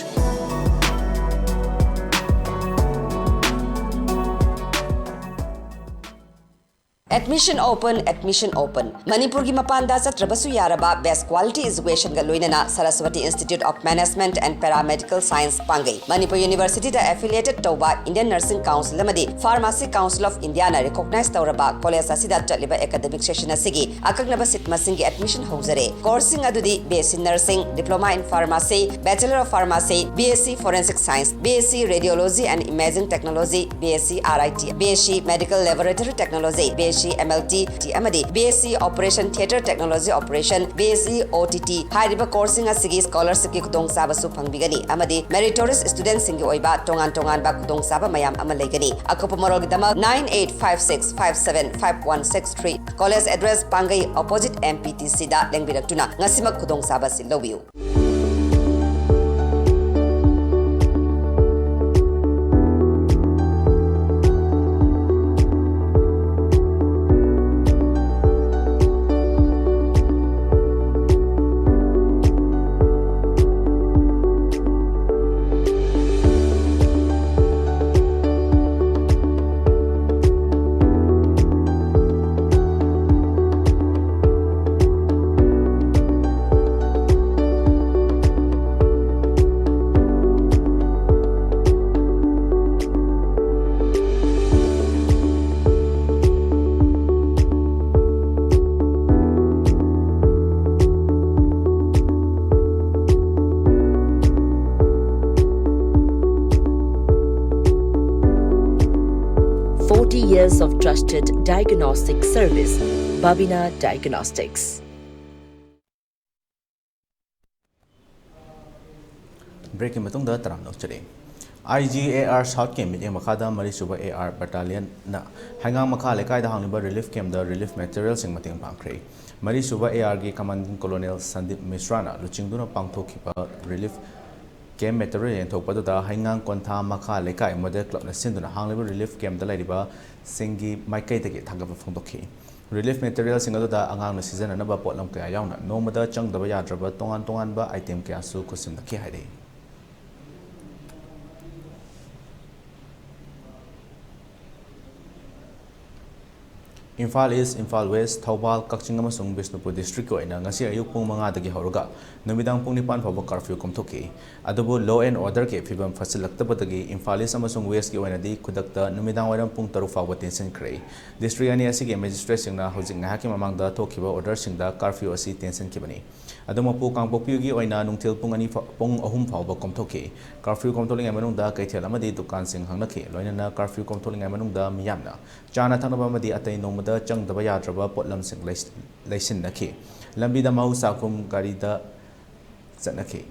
Admission open, admission open꯫ ꯃꯅꯤꯄꯨꯔꯒꯤ ꯃꯄꯥꯟꯗ ꯆꯠꯇ꯭ꯔꯕꯁꯨ ꯌꯥꯔꯕ best quality educationꯒ ꯂꯣꯏꯅꯅ Saraswati Institute of Management and Paramedical Science ꯄꯥꯡꯒꯩ꯫ Manipur Universityꯗ affiliated ꯇꯧꯕ Indian Nursing Council ꯑꯃꯗꯤ Pharmacy Council of Indiaꯅ recognize ꯇꯧꯔꯕ college ꯑꯁꯤꯗ ꯆꯠꯂꯤꯕ academic session ꯑꯁꯤꯒꯤ ꯑꯀꯛꯅꯕ seat ꯃꯁꯤꯡꯒꯤ admission ꯍꯧꯖꯔꯦ꯫ Courseꯁꯤꯡ ꯑꯗꯨꯗꯤ B S C Nursing, Diploma in Pharmacy, Bachelor of Pharmacy, B S C Forensic Science, B S C Radiology and Imaging Technology, B S C R I T, B S C Medical Laboratory Technology, B S C M L T ꯑꯃꯗꯤ B S C Operation Theatre Technology Operation, B S C O T T ꯍꯥꯏꯔꯤꯕ courseꯁꯤꯡ ꯑꯁꯤꯒꯤ scholarshipꯀꯤ ꯈꯨꯗꯣꯡꯆꯥꯕꯁꯨ ꯐꯪꯕꯤꯒꯅꯤ ꯑꯃꯗꯤ meritorious studentꯁꯤꯡꯒꯤ ꯑꯣꯏꯕ ꯇꯣꯉꯥꯟ ꯇꯣꯉꯥꯟꯕ ꯈꯨꯗꯣꯡꯆꯥꯕ ꯃꯌꯥꯝ ꯑꯃ ꯂꯩꯒꯅꯤ꯫ ꯑꯀꯨꯞꯄ ꯃꯔꯣꯜꯒꯤꯗꯃꯛ nine eight five six five seven five one six three꯫ College address ꯄꯥꯡꯒꯩ opposite M P T Cꯗ ꯂꯦꯡꯕꯤꯔꯛꯇꯨꯅ ꯉꯁꯤꯃꯛ ꯈꯨꯗꯣꯡꯆꯥꯕ ꯑꯁꯤ ꯂꯧꯕꯤꯌꯨ꯫ Forty years of trusted diagnostic service, Babina Diagnostics. Breakꯀꯤ ꯃꯇꯨꯡꯗ ꯇꯔꯥꯝꯅ ꯑꯣꯛꯆꯔꯤ꯫ I G A R Southꯀꯤ ꯃꯤꯠꯌꯦꯡ ꯃꯈꯥꯗ ꯃꯔꯤꯁꯨꯕ A R Battalionꯅ ꯍꯩꯉꯥꯡ ꯃꯈꯥ ꯂꯩꯀꯥꯏꯗ ꯍꯥꯡꯂꯤꯕ relief campꯇ relief materialꯁꯤꯡ ꯃꯇꯦꯡ ꯄꯥꯡꯈ꯭ꯔꯦ꯫ ꯃꯔꯤꯁꯨꯕ A Rꯒꯤ Commanding Colonel Sandeep Mishraꯅ ꯂꯨꯆꯤꯡꯗꯨꯅ ꯄꯥꯡꯊꯣꯛꯈꯤꯕ relief ꯀꯦꯝ ꯃꯦꯇꯔꯤꯌꯦꯜ ꯌꯦꯟꯊꯣꯛꯄ ꯑꯗꯨꯗ ꯍꯩꯉꯥꯡ ꯀꯣꯟꯊꯥ ꯃꯈꯥ ꯂꯩꯀꯥꯏ ꯃꯣꯗꯦꯜ ꯀ꯭ꯂꯕꯅ ꯁꯤꯟꯗꯨꯅ ꯍꯥꯡꯂꯤꯕ ꯔꯤꯂꯤꯐ ꯀꯦꯝꯗ ꯂꯩꯔꯤꯕꯁꯤꯡꯒꯤ ꯃꯥꯏꯀꯩꯗꯒꯤ ꯊꯥꯒꯠꯄ ꯐꯣꯡꯗꯣꯛꯈꯤ꯫ ꯔꯤꯂꯤꯐ ꯃꯦꯇꯔꯤꯌꯦꯜꯁꯤꯡ ꯑꯗꯨꯗ ꯑꯉꯥꯡꯅ ꯁꯤꯖꯤꯟꯅꯅꯕ ꯄꯣꯠꯂꯝ ꯀꯌꯥ ꯌꯥꯎꯅ ꯅꯣꯡꯃꯗ ꯆꯪꯗꯕ ꯌꯥꯗ꯭ꯔꯕ ꯇꯣꯉꯥꯟ ꯇꯣꯉꯥꯟꯕ ꯑꯥꯏꯇꯦꯝ ꯀꯌꯥꯁꯨ ꯈꯨꯠꯁꯤꯟꯅꯈꯤ ꯍꯥꯏꯔꯤ꯫ ꯏꯝꯐꯥꯜ ꯏꯁ, ꯏꯝꯐꯥꯜ ꯋꯦꯁ, ꯊꯧꯕꯥꯜ, ꯀꯛꯆꯤꯡ ꯑꯃꯁꯨꯡ ꯕꯤꯁꯅꯨꯄꯨꯔ ꯗꯤꯁꯇ꯭ꯔꯤꯛꯀꯤ ꯑꯣꯏꯅ ꯉꯁꯤ ꯑꯌꯨꯛ ꯄꯨꯡ ꯃꯉꯥꯗꯒꯤ ꯍꯧꯔꯒ ꯅꯨꯃꯤꯗꯥꯡ ꯄꯨꯡ ꯅꯤꯄꯥꯟ ꯐꯥꯎꯕ ꯀꯥꯔꯐ꯭ꯌꯨ ꯀꯣꯝꯊꯣꯛꯈꯤ꯫ ꯑꯗꯨꯕꯨ law and orderꯒꯤ ꯐꯤꯕꯝ ꯐꯠꯁꯤꯜꯂꯛꯇꯕꯗꯒꯤ ꯏꯝꯐꯥꯜ ꯏꯁ ꯑꯃꯁꯨꯡ ꯋꯦꯁꯀꯤ ꯑꯣꯏꯅꯗꯤ ꯈꯨꯗꯛꯇ ꯅꯨꯃꯤꯗꯥꯡ ꯋꯥꯏꯔꯝ ꯄꯨꯡ ꯇꯔꯨꯛ ꯐꯥꯎꯕ ꯇꯦꯟꯁꯤꯟꯈ꯭ꯔꯦ꯫ ꯗꯤꯁꯇ꯭ꯔꯤꯛ ꯑꯅꯤ ꯑꯁꯤꯒꯤ ꯃꯦꯖꯤꯁꯇ꯭ꯔꯦꯠꯁꯤꯡꯅ ꯍꯧꯖꯤꯛ ꯉꯥꯏꯍꯥꯛꯀꯤ ꯃꯃꯥꯡꯗ ꯊꯣꯛꯈꯤꯕ ꯑꯣꯔꯗꯔꯁꯤꯡꯗ ꯀꯥꯔꯐ꯭ꯌꯨ ꯑꯁꯤ ꯇꯦꯟꯁꯤꯟꯈꯤꯕꯅꯤ꯫ ꯑꯗꯨꯃꯛꯄꯨ ꯀꯥꯡꯄꯣꯛꯄꯤꯒꯤ ꯑꯣꯏꯅ ꯅꯨꯡꯊꯤꯜ ꯄꯨꯡ ꯑꯅꯤ ꯐꯥ-, ꯄꯨꯡ ꯑꯍꯨꯝ ꯐꯥꯎꯕ ꯀꯣꯝꯊꯣꯛꯈꯤ꯫ ꯀꯥꯔꯐ꯭ꯌꯨ ꯀꯣꯝꯊꯣꯛꯂꯤꯉꯩ ꯃꯅꯨꯡꯗ ꯀꯩꯊꯦꯜ ꯑꯃꯗꯤ ꯗꯨꯀꯥꯟꯁꯤꯡ ꯍꯥꯡꯅꯈꯤ꯫ ꯂꯣꯏꯅꯅ ꯀꯥꯔꯐ꯭ꯌꯨ ꯀꯣꯝꯊꯣꯛꯂꯤꯉꯩ ꯃꯅꯨꯡꯗ ꯃꯤꯌꯥꯝꯅ ꯆꯥꯅ ꯊꯛꯅꯕ ꯑꯃꯗꯤ ꯑꯇꯩ ꯅꯣꯡꯃꯗ ꯆꯪꯗꯕ ꯌꯥꯗ꯭ꯔꯕ ꯄꯣꯠꯂꯝꯁꯤꯡ ꯂꯩꯁ-, ꯂꯩꯁꯤꯟꯅꯈꯤ꯫ ꯂꯝꯕꯤꯗ ꯃꯍꯧꯁꯥꯒꯨꯝ ꯒꯥꯔꯤꯗ ꯆꯠꯅꯈꯤ꯫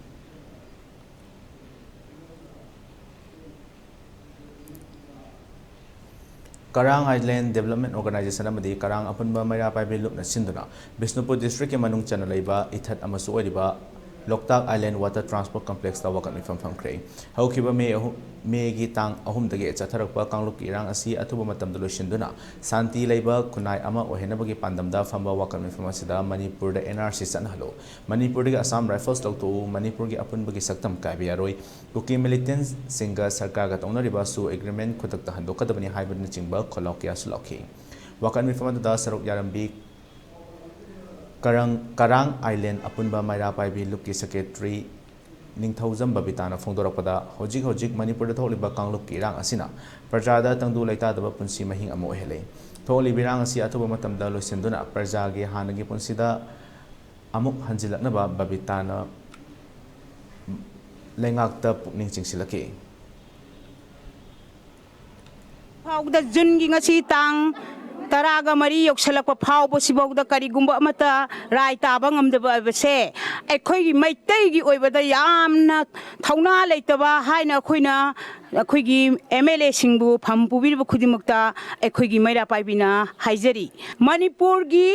ꯀꯔꯥꯡ ꯑꯥꯏꯂꯦꯟ ꯗꯦꯕꯂꯞꯃꯦꯟ ꯑꯣꯔꯒꯅꯥꯏꯖꯦꯁꯟ ꯑꯃꯗꯤ ꯀꯔꯥꯡ ꯑꯄꯨꯟꯕ ꯃꯩꯔꯥ ꯄꯥꯏꯕꯤ ꯂꯨꯞꯅ ꯁꯤꯟꯗꯨꯅ ꯕꯤꯁꯅꯨꯄꯨꯔ ꯗꯤꯁꯇ꯭ꯔꯤꯛꯀꯤ ꯃꯅꯨꯡ ꯆꯟꯅ ꯂꯩꯕ ꯏꯊꯠ ꯑꯃꯁꯨ ꯑꯣꯏꯔꯤꯕ ꯂꯣꯛꯇꯥꯛ ꯑꯥꯏꯂꯦꯟ ꯋꯥꯇꯔ ꯇ꯭ꯔꯥꯟꯁꯄꯣꯔꯠ ꯀꯝꯄ꯭ꯂꯦꯛꯁꯇ ꯋꯥꯀꯠ ꯃꯤꯐꯝ ꯐꯝꯈ꯭ꯔꯦ꯫ ꯍꯧꯈꯤꯕ ꯃꯦ ꯑꯍꯨꯝ, ꯃꯦꯒꯤ ꯇꯥꯡ ꯑꯍꯨꯝꯗꯒꯤ ꯆꯠꯊꯔꯛꯄ ꯀꯥꯡꯂꯨꯞꯀꯤ ꯏꯔꯥꯡ ꯑꯁꯤ ꯑꯊꯨꯕ ꯃꯇꯝꯗ ꯂꯣꯏꯁꯤꯟꯗꯨꯅ ꯁꯥꯟꯇꯤ ꯂꯩꯕ ꯈꯨꯟꯅꯥꯏ ꯑꯃ ꯑꯣꯏꯍꯟꯅꯕꯒꯤ ꯄꯥꯟꯗꯝꯗ ꯐꯝꯕ ꯋꯥꯀꯠ ꯃꯤꯐꯝ ꯑꯁꯤꯗ ꯃꯅꯤꯄꯨꯔꯗ ꯑꯦꯟ ꯑꯥꯔ ꯁꯤ ꯆꯠꯅꯍꯜꯂꯨ, ꯃꯅꯤꯄꯨꯔꯗꯒꯤ ꯑꯁꯥꯝ ꯔꯥꯏꯐꯜꯁ ꯂꯧꯊꯣꯛꯎ, ꯃꯅꯤꯄꯨꯔꯒꯤ ꯑꯄꯨꯟꯕꯒꯤ ꯁꯛꯇꯝ ꯀꯥꯏꯕ ꯌꯥꯔꯣꯏ, ꯀꯨꯀꯤ ꯃꯤꯂꯤꯇꯦꯟꯁꯤꯡꯒ ꯁꯔꯀꯥꯔꯒ ꯇꯧꯅꯔꯤꯕ ꯁꯨ ꯑꯦꯒ꯭ꯔꯤꯃꯦꯟ ꯈꯨꯗꯛꯇ ꯍꯟꯗꯣꯛꯀꯗꯕꯅꯤ ꯍꯥꯏꯕꯅꯆꯤꯡꯕ ꯈꯣꯜꯂꯥꯎ ꯀꯌꯥꯁꯨ ꯂꯥꯎꯈꯤ꯫ ꯋꯥꯀꯠ ꯃꯤꯐꯝ ꯑꯗꯨꯗ ꯁꯔꯨꯛ ꯌꯥꯔꯝꯕꯤ ꯀꯔꯪ-, ꯀꯔꯥꯡ ꯑꯥꯏꯂꯦꯟ ꯑꯄꯨꯟꯕ ꯃꯩꯔꯥ ꯄꯥꯏꯕꯤ ꯂꯨꯞꯀꯤ ꯁꯦꯀ꯭ꯔꯦꯇꯔꯤ ꯅꯤꯡꯊꯧꯖꯝ ꯕꯕꯤꯇꯥꯅ ꯐꯣꯡꯗꯣꯔꯛꯄꯗ, ꯍꯧꯖꯤꯛ ꯍꯧꯖꯤꯛ ꯃꯅꯤꯄꯨꯔꯗ ꯊꯣꯛꯂꯤꯕ ꯀꯥꯡꯂꯨꯞꯀꯤ ꯏꯔꯥꯡ ꯑꯁꯤꯅ ꯄ꯭ꯔꯖꯥꯗ ꯇꯪꯗꯨ ꯂꯩꯇꯥꯗꯕ ꯄꯨꯟꯁꯤ ꯃꯍꯤꯡ ꯑꯃ ꯑꯣꯏꯍꯜꯂꯦ꯫ ꯊꯣꯛꯂꯤꯕ ꯏꯔꯥꯡ ꯑꯁꯤ ꯑꯊꯨꯕ ꯃꯇꯝꯗ ꯂꯣꯏꯁꯤꯟꯗꯨꯅ ꯄ꯭ꯔꯖꯥꯒꯤ ꯍꯥꯟꯅꯒꯤ ꯄꯨꯟꯁꯤꯗ ꯑꯃꯨꯛ ꯍꯟꯖꯤꯜꯂꯛꯅꯕ ꯕꯕꯤꯇꯥꯅ ꯂꯩꯉꯥꯛꯇ ꯄꯨꯛꯅꯤꯡ ꯆꯤꯡꯁꯤꯜꯂꯛꯈꯤ꯫ ꯐꯥꯎꯕꯗ, ꯖꯨꯟꯒꯤ ꯉꯁꯤ ꯇꯥꯡ ꯇꯔꯥꯒ ꯃꯔꯤ ꯌꯧꯁꯤꯜꯂꯛꯄ ꯐꯥꯎꯕꯁꯤꯐꯥꯎꯗ ꯀꯔꯤꯒꯨꯝꯕ ꯑꯃꯠꯇ ꯔꯥꯏ ꯇꯥꯕ ꯉꯝꯗꯕ ꯍꯥꯏꯕꯁꯦ ꯑꯩꯈꯣꯏꯒꯤ ꯃꯩꯇꯩꯒꯤ ꯑꯣꯏꯕꯗ ꯌꯥꯝꯅ ꯊꯧꯅꯥ ꯂꯩꯇꯕ ꯍꯥꯏꯅ ꯑꯩꯈꯣꯏꯅ ꯑꯩꯈꯣꯏꯒꯤ ꯑꯦꯝ ꯑꯦꯜ ꯑꯦꯁꯤꯡꯕꯨ ꯐꯝ ꯄꯨꯕꯤꯔꯤꯕ ꯈꯨꯗꯤꯡꯃꯛꯇ ꯑꯩꯈꯣꯏꯒꯤ ꯃꯩꯔꯥ ꯄꯥꯏꯕꯤꯅ ꯍꯥꯏꯖꯔꯤ꯫ ꯃꯅꯤꯄꯨꯔꯒꯤ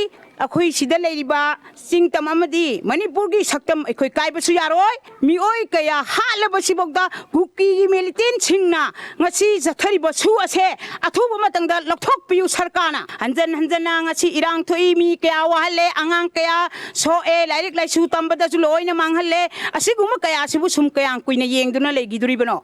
ꯑꯩꯈꯣꯏ ꯁꯤꯗ ꯂꯩꯔꯤꯕ ꯆꯤꯡ ꯇꯝ ꯑꯃꯗꯤ ꯃꯅꯤꯄꯨꯔꯒꯤ ꯁꯛꯇꯝ ꯑꯩꯈꯣꯏ ꯀꯥꯏꯕꯁꯨ ꯌꯥꯔꯣꯏ꯫ ꯃꯤꯑꯣꯏ ꯀꯌꯥ ꯍꯥꯠꯂꯕꯁꯤꯐꯥꯎꯗ ꯀꯨꯀꯤꯒꯤ ꯃꯤꯂꯤꯇꯦꯟꯁꯤꯡꯅ ꯉꯁꯤ ꯆꯠꯊꯔꯤꯕ ꯁꯨ ꯑꯁꯦ ꯑꯊꯨꯕ ꯃꯇꯝꯗ ꯂꯧꯊꯣꯛꯄꯤꯌꯨ ꯁꯔꯀꯥꯔꯅ꯫ ꯍꯟꯖꯟ ꯍꯟꯖꯟꯅ ꯉꯁꯤ ꯏꯔꯥꯡ ꯊꯣꯛꯏ, ꯃꯤ ꯀꯌꯥ ꯋꯥꯍꯜꯂꯦ, ꯑꯉꯥꯡ ꯀꯌꯥ ꯁꯣꯛꯑꯦ, ꯂꯥꯏꯔꯤꯛ ꯂꯥꯏꯁꯨ ꯇꯝꯕꯗꯁꯨ ꯂꯣꯏꯅ ꯃꯥꯡꯍꯜꯂꯦ꯫ ꯑꯁꯤꯒꯨꯝꯕ ꯀꯌꯥꯁꯤꯕꯨ ꯁꯨꯝ ꯀꯌꯥꯝ ꯀꯨꯏꯅ ꯌꯦꯡꯗꯨꯅ ꯂꯩꯈꯤꯗꯣꯔꯤꯕꯅꯣ?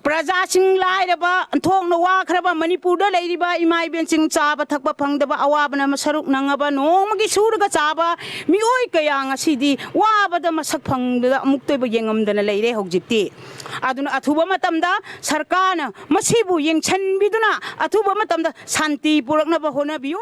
ꯄ꯭ꯔꯖꯥꯁꯤꯡ ꯂꯥꯏꯔꯕ, ꯑꯣꯟꯊꯣꯛꯅ ꯋꯥꯈ꯭ꯔꯕ ꯃꯅꯤꯄꯨꯔꯗ ꯂꯩꯔꯤꯕ ꯏꯃꯥ ꯏꯕꯦꯟꯁꯤꯡ ꯆꯥꯕ ꯊꯛꯄ ꯐꯪꯗꯕ, ꯑꯋꯥꯕꯅ ꯃꯁꯔꯨꯛ ꯅꯪꯉꯕ, ꯅꯣꯡꯃꯒꯤ ꯁꯨꯔꯒ ꯆꯥꯕ ꯃꯤꯑꯣꯏ ꯀꯌꯥ ꯉꯁꯤꯗꯤ ꯋꯥꯕꯗ ꯃꯁꯛ ꯐꯪꯕꯗ ꯑꯃꯨꯛꯇ ꯑꯣꯏꯕ ꯌꯦꯡꯉꯝꯗꯅ ꯂꯩꯔꯦ ꯍꯧꯖꯤꯛꯇꯤ꯫ ꯑꯗꯨꯅ ꯑꯊꯨꯕ ꯃꯇꯝꯗ ꯁꯔꯀꯥꯔꯅ ꯃꯁꯤꯕꯨ ꯌꯦꯡꯁꯤꯟꯕꯤꯗꯨꯅ ꯑꯊꯨꯕ ꯃꯇꯝꯗ ꯁꯥꯟꯇꯤ ꯄꯨꯔꯛꯅꯕ ꯍꯣꯠꯅꯕꯤꯌꯨ꯫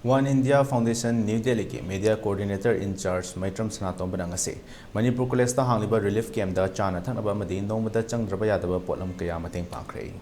One India Foundation New Delhi ꯒꯤ Media Coordinator in Charge ꯃꯩꯇ꯭ꯔꯝ ꯁꯅꯥꯇꯣꯝꯕꯅ ꯉꯁꯤ ꯃꯅꯤꯄꯨꯔ ꯀꯣꯂꯦꯖꯇ ꯍꯥꯡꯂꯤꯕ relief camp ꯇ ꯆꯥꯅ ꯊꯛꯅꯕ ꯑꯃꯗꯤ ꯅꯣꯡꯃꯗ ꯆꯪꯗ꯭ꯔꯕ ꯌꯥꯗꯕ ꯄꯣꯠꯂꯝ ꯀꯌꯥ ꯃꯇꯦꯡ ꯄꯥꯡꯈ꯭ꯔꯦ꯫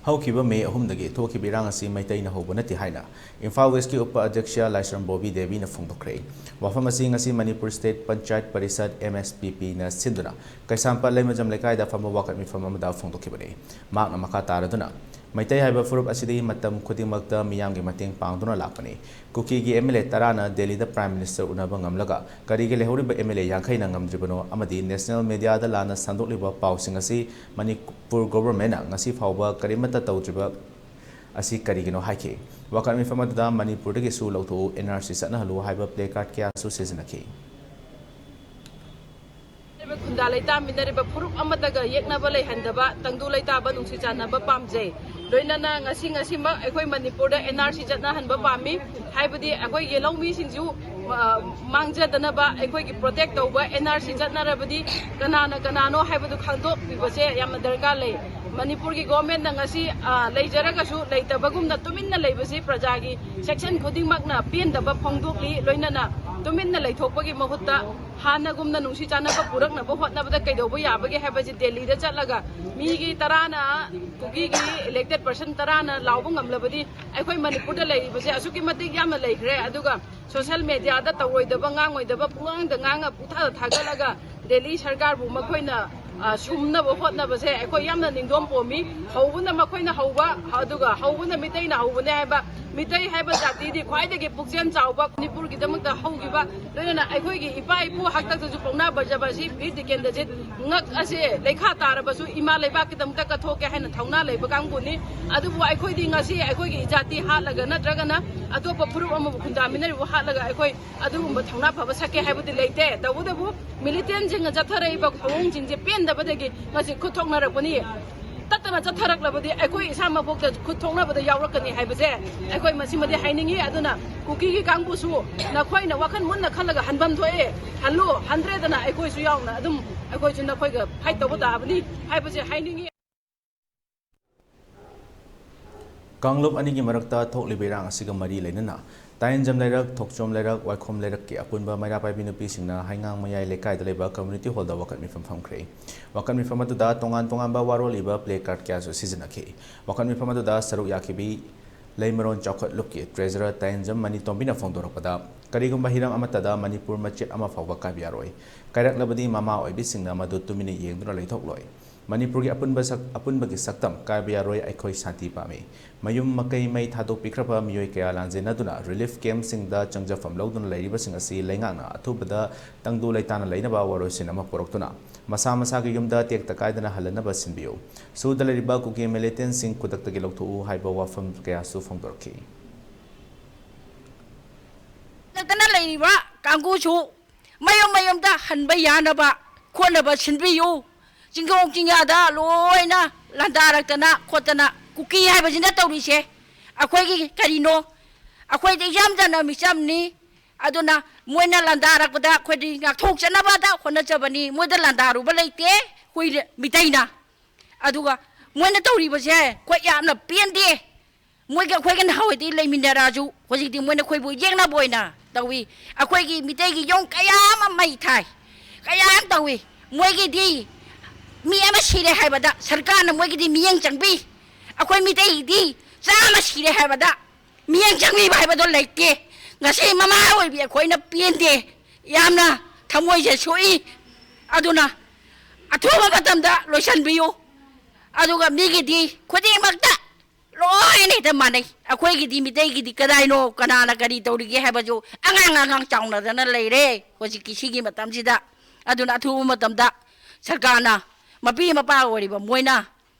ꯍꯧꯈꯤꯕ ꯃꯦ ꯑꯍꯨꯝꯗꯒꯤ ꯊꯣꯛꯈꯤꯕ ꯏꯔꯥꯡ ꯑꯁꯤ ꯃꯩꯇꯩꯅ ꯍꯧꯕ ꯅꯠꯇꯦ ꯍꯥꯏꯅ ꯏꯝꯐꯥꯜ ꯋꯦꯁꯀꯤ ꯎꯄ ꯑꯗ꯭ꯌꯛꯁ ꯂꯥꯏꯁ꯭ꯔꯝ ꯕꯣꯕꯤ ꯗꯦꯕꯤꯅ ꯐꯣꯡꯗꯣꯛꯈ꯭ꯔꯦ꯫ ꯋꯥꯐꯝ ꯑꯁꯤ ꯉꯁꯤ Manipur state Panchayat Parishad, M S P ꯄꯤꯅ ꯁꯤꯟꯗꯨꯅ ꯀꯩꯁꯥꯝꯄꯥꯠ ꯂꯩꯃꯖꯝ ꯂꯩꯀꯥꯏꯗ ꯐꯝꯕ ꯋꯥꯀꯠ ꯃꯤꯐꯝ ꯑꯃꯗ ꯐꯣꯡꯗꯣꯛꯈꯤꯕꯅꯤ꯫ ꯃꯍꯥꯛꯅ ꯃꯈꯥ ꯇꯥꯔꯗꯨꯅ, ꯃꯩꯇꯩ ꯍꯥꯏꯕ ꯐꯨꯔꯨꯞ ꯑꯁꯤꯗꯤ ꯃꯇꯝ ꯈꯨꯗꯤꯡꯃꯛꯇ ꯃꯤꯌꯥꯝꯒꯤ ꯃꯇꯦꯡ ꯄꯥꯡꯗꯨꯅ ꯂꯥꯛꯄꯅꯤ꯫ ꯀꯨꯀꯤꯒꯤ ꯑꯦꯝ ꯑꯦꯜ ꯑꯦ ꯇꯔꯥꯅ ꯗꯦꯜꯂꯤꯗ ꯄ꯭ꯔꯥꯏꯝ ꯃꯤꯅꯤꯁꯇꯔ ꯎꯅꯕ ꯉꯝꯂꯒ ꯀꯔꯤꯒꯤ ꯂꯩꯍꯧꯔꯤꯕ ꯑꯦꯝ ꯑꯦꯜ ꯑꯦ ꯌꯥꯡꯈꯩꯅ ꯉꯝꯗ꯭ꯔꯤꯕꯅꯣ? ꯑꯃꯗꯤ ꯅꯦꯁꯅꯦꯜ ꯃꯦꯗꯤꯌꯥꯗ ꯂꯥꯟꯅ ꯁꯟꯗꯣꯛꯂꯤꯕ ꯄꯥꯎꯁꯤꯡ ꯑꯁꯤ ꯃꯅꯤꯄꯨꯔ ꯒꯣꯚꯔꯟꯃꯦꯟꯠꯅ ꯉꯁꯤ ꯐꯥꯎꯕ ꯀꯔꯤꯃꯠꯇ ꯇꯧꯗ꯭ꯔꯤꯕ ꯑꯁꯤ ꯀꯔꯤꯒꯤꯅꯣ ꯍꯥꯏꯈꯤ꯫ ꯋꯥꯀꯠ ꯃꯤꯐꯝ ꯑꯗꯨꯗ "ꯃꯅꯤꯄꯨꯔꯗꯒꯤꯁꯨ ꯂꯧꯊꯣꯛꯎ, ꯑꯦꯟ ꯑꯥꯔ ꯁꯤ ꯆꯠꯅꯍꯜꯂꯨ" ꯍꯥꯏꯕ ꯄ꯭ꯂꯦ ꯀꯥꯔꯗ ꯀꯌꯥꯁꯨ ꯁꯤꯖꯤꯟꯅꯈꯤ꯫ ꯈꯨꯟꯗꯥ ꯂꯩꯇꯥꯃꯤꯟꯅꯔꯤꯕ ꯐꯨꯔꯨꯞ ꯑꯃꯠꯇꯒ ꯌꯦꯛꯅꯕ ꯂꯩꯍꯟꯗꯕ, ꯇꯪꯗꯨ ꯂꯩꯇꯥꯕ, ꯅꯨꯡꯁꯤ ꯆꯥꯟꯅꯕ ꯄꯥꯝꯖꯩ꯫ ꯂꯣꯏꯅꯅ ꯉꯁꯤ ꯉꯁꯤꯃꯛ ꯑꯩꯈꯣꯏ ꯃꯅꯤꯄꯨꯔꯗ ꯑꯦꯟ ꯑꯥꯔ ꯁꯤ ꯆꯠꯅꯍꯟꯕ ꯄꯥꯝꯃꯤ꯫ ꯍꯥꯏꯕꯗꯤ ꯑꯩꯈꯣꯏꯒꯤ ꯂꯧꯃꯤꯁꯤꯡꯁꯨ, ꯑ, ꯃꯥꯡꯖꯗꯅꯕ ꯑꯩꯈꯣꯏꯒꯤ ꯄ꯭ꯔꯣꯇꯦꯛ ꯇꯧꯕ, ꯑꯦꯟ ꯑꯥꯔ ꯁꯤ ꯆꯠꯅꯔꯕꯗꯤ ꯀꯅꯥꯅ ꯀꯅꯥꯅꯣ ꯍꯥꯏꯕꯗꯨ ꯈꯪꯗꯣꯛꯄꯤꯕꯁꯦ ꯌꯥꯝꯅ ꯗꯔꯀꯥꯔ ꯂꯩ꯫ ꯃꯅꯤꯄꯨꯔꯒꯤ ꯒꯣꯔꯃꯦꯟꯅ ꯉꯁꯤ, ꯑ, ꯂꯩꯖꯔꯒꯁꯨ ꯂꯩꯇꯕꯒꯨꯝꯅ ꯇꯨꯃꯤꯟꯅ ꯂꯩꯕꯁꯤ ꯄ꯭ꯔꯖꯥꯒꯤ ꯁꯦꯛꯁꯟ ꯈꯨꯗꯤꯡꯃꯛꯅ ꯄꯦꯟꯗꯕ ꯐꯣꯡꯗꯣꯛꯂꯤ꯫ ꯂꯣꯏꯅꯅ ꯇꯨꯃꯤꯟꯅ ꯂꯩꯊꯣꯛꯄꯒꯤ ꯃꯍꯨꯠꯇ ꯍꯥꯟꯅꯒꯨꯝꯅ ꯅꯨꯡꯁꯤ ꯆꯥꯟꯅꯕ ꯄꯨꯔꯛꯅꯕ ꯍꯣꯠꯅꯕꯗ ꯀꯩꯗꯧꯕ ꯌꯥꯕꯒꯦ ꯍꯥꯏꯕꯁꯤ ꯗꯦꯜꯂꯤꯗ ꯆꯠꯂꯒ ꯃꯤꯒꯤ ꯇꯔꯥꯅ, ꯀꯨꯀꯤꯒꯤ elected person ꯇꯔꯥꯅ ꯂꯥꯎꯕ ꯉꯝꯂꯕꯗꯤ ꯑꯩꯈꯣꯏ ꯃꯅꯤꯄꯨꯔꯗ ꯂꯩꯔꯤꯕꯁꯦ ꯑꯁꯨꯛꯀꯤ ꯃꯇꯤꯛ ꯌꯥꯝꯅ ꯂꯩꯈ꯭ꯔꯦ꯫ ꯑꯗꯨꯒ social media ꯗ ꯇꯧꯔꯣꯏꯗꯕ, ꯉꯥꯡꯉꯣꯏꯗꯕ, ꯄꯨꯡꯉꯥꯡꯗ ꯉꯥꯡꯉ ꯄꯨꯡꯊꯥꯗ ꯊꯥꯒꯠꯂꯒ ꯗꯦꯜꯂꯤ ꯁꯔꯀꯥꯔꯕꯨ ꯃꯈꯣꯏꯅ, ꯑ, ꯁꯨꯝꯅꯕ ꯍꯣꯠꯅꯕꯁꯦ ꯑꯩꯈꯣꯏ ꯌꯥꯝꯅ ꯅꯤꯡꯗꯣꯝ ꯄꯣꯝꯃꯤ꯫ ꯍꯧꯕꯅ ꯃꯈꯣꯏꯅ ꯍꯧꯕ, ꯑꯗꯨꯒ ꯍꯧꯕꯅ ꯃꯤꯇꯩꯅ ꯍꯧꯕꯅꯦ ꯍꯥꯏꯕ, ꯃꯤꯇꯩ ꯍꯥꯏꯕ ꯖꯥꯇꯤꯗꯤ ꯈ꯭ꯋꯥꯏꯗꯒꯤ ꯄꯨꯛꯆꯦꯜ ꯆꯥꯎꯕ, ꯃꯅꯤꯄꯨꯔꯒꯤꯗꯃꯛꯇ ꯍꯧꯈꯤꯕ, ꯂꯣꯏꯅꯅ ꯑꯩꯈꯣꯏꯒꯤ ꯏꯄꯥ ꯏꯄꯨ ꯍꯥꯛꯇꯛꯇꯁꯨ ꯄꯥꯎꯅꯥ ꯕ꯭ꯔꯖꯕꯥꯁꯤ ꯕꯤꯔ ꯇꯤꯀꯦꯟꯗ꯭ꯔꯖꯤꯠ ꯉꯛ ꯑꯁꯦ ꯂꯩꯈꯥ ꯇꯥꯔꯕꯁꯨ ꯏꯃꯥ ꯂꯩꯕꯥꯛꯀꯤꯗꯃꯛꯇ ꯀꯠꯊꯣꯛꯀꯦ ꯍꯥꯏꯅ ꯊꯧꯅꯥ ꯂꯩꯕ ꯀꯥꯡꯕꯨꯅꯤ꯫ ꯑꯗꯨꯕꯨ ꯑꯩꯈꯣꯏꯗꯤ ꯉꯁꯤ ꯑꯩꯈꯣꯏꯒꯤ ꯏꯖꯥꯇꯤ ꯍꯥꯠꯂꯒ ꯅꯠꯇ꯭ꯔꯒꯅ ꯑꯇꯣꯞꯄ ꯐꯨꯔꯨꯞ ꯑꯃꯕꯨ ꯈꯨꯟꯗꯥꯃꯤꯟꯅꯔꯤꯕ ꯍꯥꯠꯂꯒ ꯑꯩꯈꯣꯏ ꯑꯗꯨꯒꯨꯝꯕ ꯊꯧꯅꯥ ꯐꯕ ꯁꯛꯀꯦ ꯍꯥꯏꯕꯗꯤ ꯂꯩꯇꯦ꯫ ꯇꯧꯕꯇꯕꯨ ꯃꯤꯂꯤꯇꯦꯟꯁꯤꯡꯅ ꯆꯠꯊꯔꯛꯏꯕ ꯊꯧꯑꯣꯡꯁꯤꯡꯁꯦ ꯄꯦꯟꯗꯕꯗꯒꯤ ꯉꯁꯤ ꯈꯨꯠ ꯊꯣꯛꯅꯔꯛꯄꯅꯤ꯫ ꯇꯠꯇꯅ ꯆꯠꯊꯔꯛꯂꯕꯗꯤ ꯑꯩꯈꯣꯏ ꯏꯁꯥꯃꯛꯐꯥꯎꯗ ꯈꯨꯠ ꯊꯣꯛꯅꯕꯗ ꯌꯥꯎꯔꯛꯀꯅꯤ ꯍꯥꯏꯕꯁꯦ ꯑꯩꯈꯣꯏ ꯃꯁꯤꯃꯗꯤ ꯍꯥꯏꯅꯤꯡꯉꯤ꯫ ꯑꯗꯨꯅ ꯀꯨꯀꯤꯒꯤ ꯀꯥꯡꯕꯨꯁꯨ ꯅꯈꯣꯏꯅ ꯋꯥꯈꯜ ꯃꯨꯟꯅ ꯈꯜꯂꯒ ꯍꯟꯐꯝ ꯊꯣꯛꯑꯦ, ꯍꯜꯂꯨ, ꯍꯟꯗ꯭ꯔꯦꯗꯅ ꯑꯩꯈꯣꯏꯁꯨ ꯌꯥꯎꯅ ꯑꯗꯨꯝ ꯑꯩꯈꯣꯏꯁꯨ ꯅꯈꯣꯏꯒ fight ꯇꯧꯕ ꯇꯥꯕꯅꯤ ꯍꯥꯏꯕꯁꯦ ꯍꯥꯏꯅꯤꯡꯉꯤ꯫ ꯀꯥꯡꯂꯨꯞ ꯑꯅꯤꯒꯤ ꯃꯔꯛꯇ ꯊꯣꯛꯂꯤꯕ ꯏꯔꯥꯡ ꯑꯁꯤꯒ ꯃꯔꯤ ꯂꯩꯅꯅ ꯇꯥꯏꯟꯖꯝ ꯂꯩꯔꯛ, ꯊꯣꯛꯆꯣꯝ ꯂꯩꯔꯛ, ꯋꯥꯏꯈꯣꯝ ꯂꯩꯔꯛꯀꯤ ꯑꯄꯨꯟꯕ ꯃꯩꯔꯥ ꯄꯥꯏꯕꯤ ꯅꯨꯄꯤꯁꯤꯡꯅ ꯍꯩꯉꯥꯡ ꯃꯌꯥꯏ ꯂꯩꯀꯥꯏꯗ ꯂꯩꯕ community hall ꯗ ꯋꯥꯀꯠ ꯃꯤꯐꯝ ꯐꯝꯈ꯭ꯔꯦ꯫ ꯋꯥꯀꯠ ꯃꯤꯐꯝ ꯑꯗꯨꯗ ꯇꯣꯉꯥꯟ ꯇꯣꯉꯥꯟꯕ ꯋꯥꯔꯣꯜ ꯏꯕ placard ꯀꯌꯥꯁꯨ ꯁꯤꯖꯤꯟꯅꯈꯤ꯫ ꯋꯥꯀꯠ ꯃꯤꯐꯝ ꯑꯗꯨꯗ ꯁꯔꯨꯛ ꯌꯥꯈꯤꯕꯤ ꯂꯩꯃꯔꯣꯟ ꯆꯥꯎꯈꯠꯂꯨꯞꯀꯤ treasurer ꯇꯥꯏꯟꯖꯝ ꯃꯅꯤꯇꯣꯝꯕꯤꯅ ꯐꯣꯡꯗꯣꯔꯛꯄꯗ, ꯀꯔꯤꯒꯨꯝꯕ ꯍꯤꯔꯝ ꯑꯃꯠꯇꯗ ꯃꯅꯤꯄꯨꯔ ꯃꯆꯦꯠ ꯑꯃ ꯐꯥꯎꯕ ꯀꯥꯏꯕ ꯌꯥꯔꯣꯏ꯫ ꯀꯥꯏꯔꯛꯂꯕꯗꯤ ꯃꯃꯥ ꯑꯣꯏꯕꯤꯁꯤꯡꯅ ꯃꯗꯨ ꯇꯨꯃꯤꯟꯅ ꯌꯦꯡꯗꯨꯅ ꯂꯩꯊꯣꯛꯂꯣꯏ꯫ ꯃꯅꯤꯄꯨꯔꯒꯤ ꯑꯄꯨꯟꯕ ꯁꯛ-, ꯑꯄꯨꯟꯕꯒꯤ ꯁꯛꯇꯝ ꯀꯥꯏꯕ ꯌꯥꯔꯣꯏ꯫ ꯑꯩꯈꯣꯏ ꯁꯥꯟꯇꯤ ꯄꯥꯝꯃꯤ꯫ ꯃꯌꯨꯝ ꯃꯀꯩ ꯃꯩ ꯊꯥꯗꯣꯛꯄꯤꯈ꯭ꯔꯕ ꯃꯤꯑꯣꯏ ꯀꯌꯥ ꯂꯥꯟꯖꯦꯟꯅꯗꯨꯅ relief camp ꯁꯤꯡꯗ ꯆꯪꯖꯐꯝ ꯂꯧꯗꯨꯅ ꯂꯩꯔꯤꯕꯁꯤꯡ ꯑꯁꯤ ꯂꯩꯉꯥꯛꯅ ꯑꯊꯨꯕꯗ ꯇꯪꯗꯨ ꯂꯩꯇꯥꯅ ꯂꯩꯅꯕ ꯋꯥꯔꯣꯏꯁꯤꯟ ꯑꯃ ꯄꯨꯔꯛꯇꯨꯅ ꯃꯁꯥ ꯃꯁꯥꯒꯤ ꯌꯨꯝꯗ ꯇꯦꯛꯇ ꯀꯥꯏꯗꯅ ꯍꯜꯂꯅꯕ ꯁꯤꯟꯕꯤꯌꯨ꯫ ꯁꯨꯗ ꯂꯩꯔꯤꯕ ꯀꯨꯀꯤ ꯃꯤꯂꯤꯇꯦꯟꯁꯤꯡ ꯈꯨꯗꯛꯇꯒꯤ ꯂꯧꯊꯣꯛꯎ ꯍꯥꯏꯕ ꯋꯥꯐꯝ ꯀꯌꯥꯁꯨ ꯐꯣꯡꯗꯣꯔꯛꯈꯤ꯫ ꯅꯠꯇꯅ ꯂꯩꯔꯤꯕ ꯀꯥꯡꯕꯨꯁꯨ ꯃꯌꯨꯝ ꯃꯌꯨꯝꯗ ꯍꯟꯕ ꯌꯥꯅꯕ ꯈꯣꯠꯅꯕ ꯁꯤꯟꯕꯤꯌꯨ꯫ ꯆꯤꯡꯈꯣꯡ ꯆꯤꯡꯌꯥꯗ ꯂꯣꯏꯅ ꯂꯥꯟꯗꯥꯔꯛꯇꯅ ꯈꯣꯠꯇꯅ ꯀꯨꯀꯤ ꯍꯥꯏꯕꯁꯤꯅ ꯇꯧꯔꯤꯁꯦ ꯑꯩꯈꯣꯏꯒꯤ ꯀꯔꯤꯅꯣ? ꯑꯩꯈꯣꯏꯗꯤ ꯏꯆꯝ ꯆꯝꯅ ꯃꯤꯆꯝꯅꯤ꯫ ꯑꯗꯨꯅ ꯃꯣꯏꯅ ꯂꯥꯟꯗꯥꯔꯛꯄꯗ ꯑꯩꯈꯣꯏꯗꯤ ꯉꯥꯛꯊꯣꯛꯆꯅꯕꯗ ꯍꯣꯠꯅꯖꯕꯅꯤ꯫ ꯃꯣꯏꯗ ꯂꯥꯟꯗꯥꯔꯨꯕ ꯂꯩꯇꯦ꯫ ꯑꯩꯈꯣꯏ ꯃꯤꯇꯩꯅ꯫ ꯑꯗꯨꯒ ꯃꯣꯏꯅ ꯇꯧꯔꯤꯕꯁꯦ ꯑꯩꯈꯣꯏ ꯌꯥꯝꯅ ꯄꯦꯟꯗꯦ꯫ ꯃꯣꯏꯒ ꯑꯩꯈꯣꯏꯒ ꯅꯍꯥꯟꯋꯥꯏꯗꯤ ꯂꯩꯃꯤꯟꯅꯔꯛꯑꯁꯨ ꯍꯧꯖꯤꯛꯇꯤ ꯃꯣꯏꯅ ꯑꯩꯈꯣꯏꯕꯨ ꯌꯦꯛꯅꯕ ꯑꯣꯏꯅ ꯇꯧꯏ꯫ ꯑꯩꯈꯣꯏꯒꯤ ꯃꯤꯇꯩꯒꯤ ꯌꯨꯝ ꯀꯌꯥ ꯑꯃ ꯃꯩ ꯊꯥꯏ, ꯀꯌꯥ ꯑꯃ ꯇꯧꯏ꯫ ꯃꯣꯏꯒꯤꯗꯤ ꯃꯤ ꯑꯃ ꯁꯤꯔꯦ ꯍꯥꯏꯕꯗ ꯁꯔꯀꯥꯔꯅ ꯃꯣꯏꯒꯤꯗꯤ ꯃꯤꯠꯌꯦꯡ ꯆꯪꯕꯤ꯫ ꯑꯩꯈꯣꯏ ꯃꯤꯇꯩꯒꯤꯗꯤ ꯆꯥꯝꯃ ꯁꯤꯔꯦ ꯍꯥꯏꯕꯗ ꯃꯤꯠꯌꯦꯡ ꯆꯪꯕꯤꯕ ꯍꯥꯏꯕꯗꯣ ꯂꯩꯇꯦ꯫ ꯉꯁꯤ ꯃꯃꯥ ꯑꯣꯏꯕꯤ ꯑꯩꯈꯣꯏꯅ ꯄꯦꯟꯗꯦ, ꯌꯥꯝꯅ ꯊꯃꯣꯏꯁꯦ ꯁꯣꯛꯏ꯫ ꯑꯗꯨꯅ ꯑꯊꯨꯕ ꯃꯇꯝꯗ ꯂꯣꯏꯁꯤꯟꯕꯤꯌꯨ꯫ ꯑꯗꯨꯒ ꯃꯤꯒꯤꯗꯤ ꯈꯨꯗꯤꯡꯃꯛꯇ ꯂꯣꯏꯅ ꯍꯦꯛꯇ ꯃꯥꯟꯅꯩ꯫ ꯑꯩꯈꯣꯏꯒꯤꯗꯤ, ꯃꯤꯇꯩꯒꯤꯗꯤ ꯀꯗꯥꯏꯅꯣ, ꯀꯅꯥꯅ ꯀꯔꯤ ꯇꯧꯔꯤꯒꯦ ꯍꯥꯏꯕꯁꯨ ꯑꯉꯥꯡ ꯑꯉꯥꯡ ꯆꯥꯎꯅꯗꯅ ꯂꯩꯔꯦ ꯍꯧꯖꯤꯛꯀꯤ ꯁꯤꯒꯤ ꯃꯇꯝꯁꯤꯗ꯫ ꯑꯗꯨꯅ ꯑꯊꯨꯕ ꯃꯇꯝꯗ ꯁꯔꯀꯥꯔꯅ, ꯃꯄꯤ ꯃꯄꯥ ꯑꯣꯏꯔꯤꯕ ꯃꯣꯏꯅ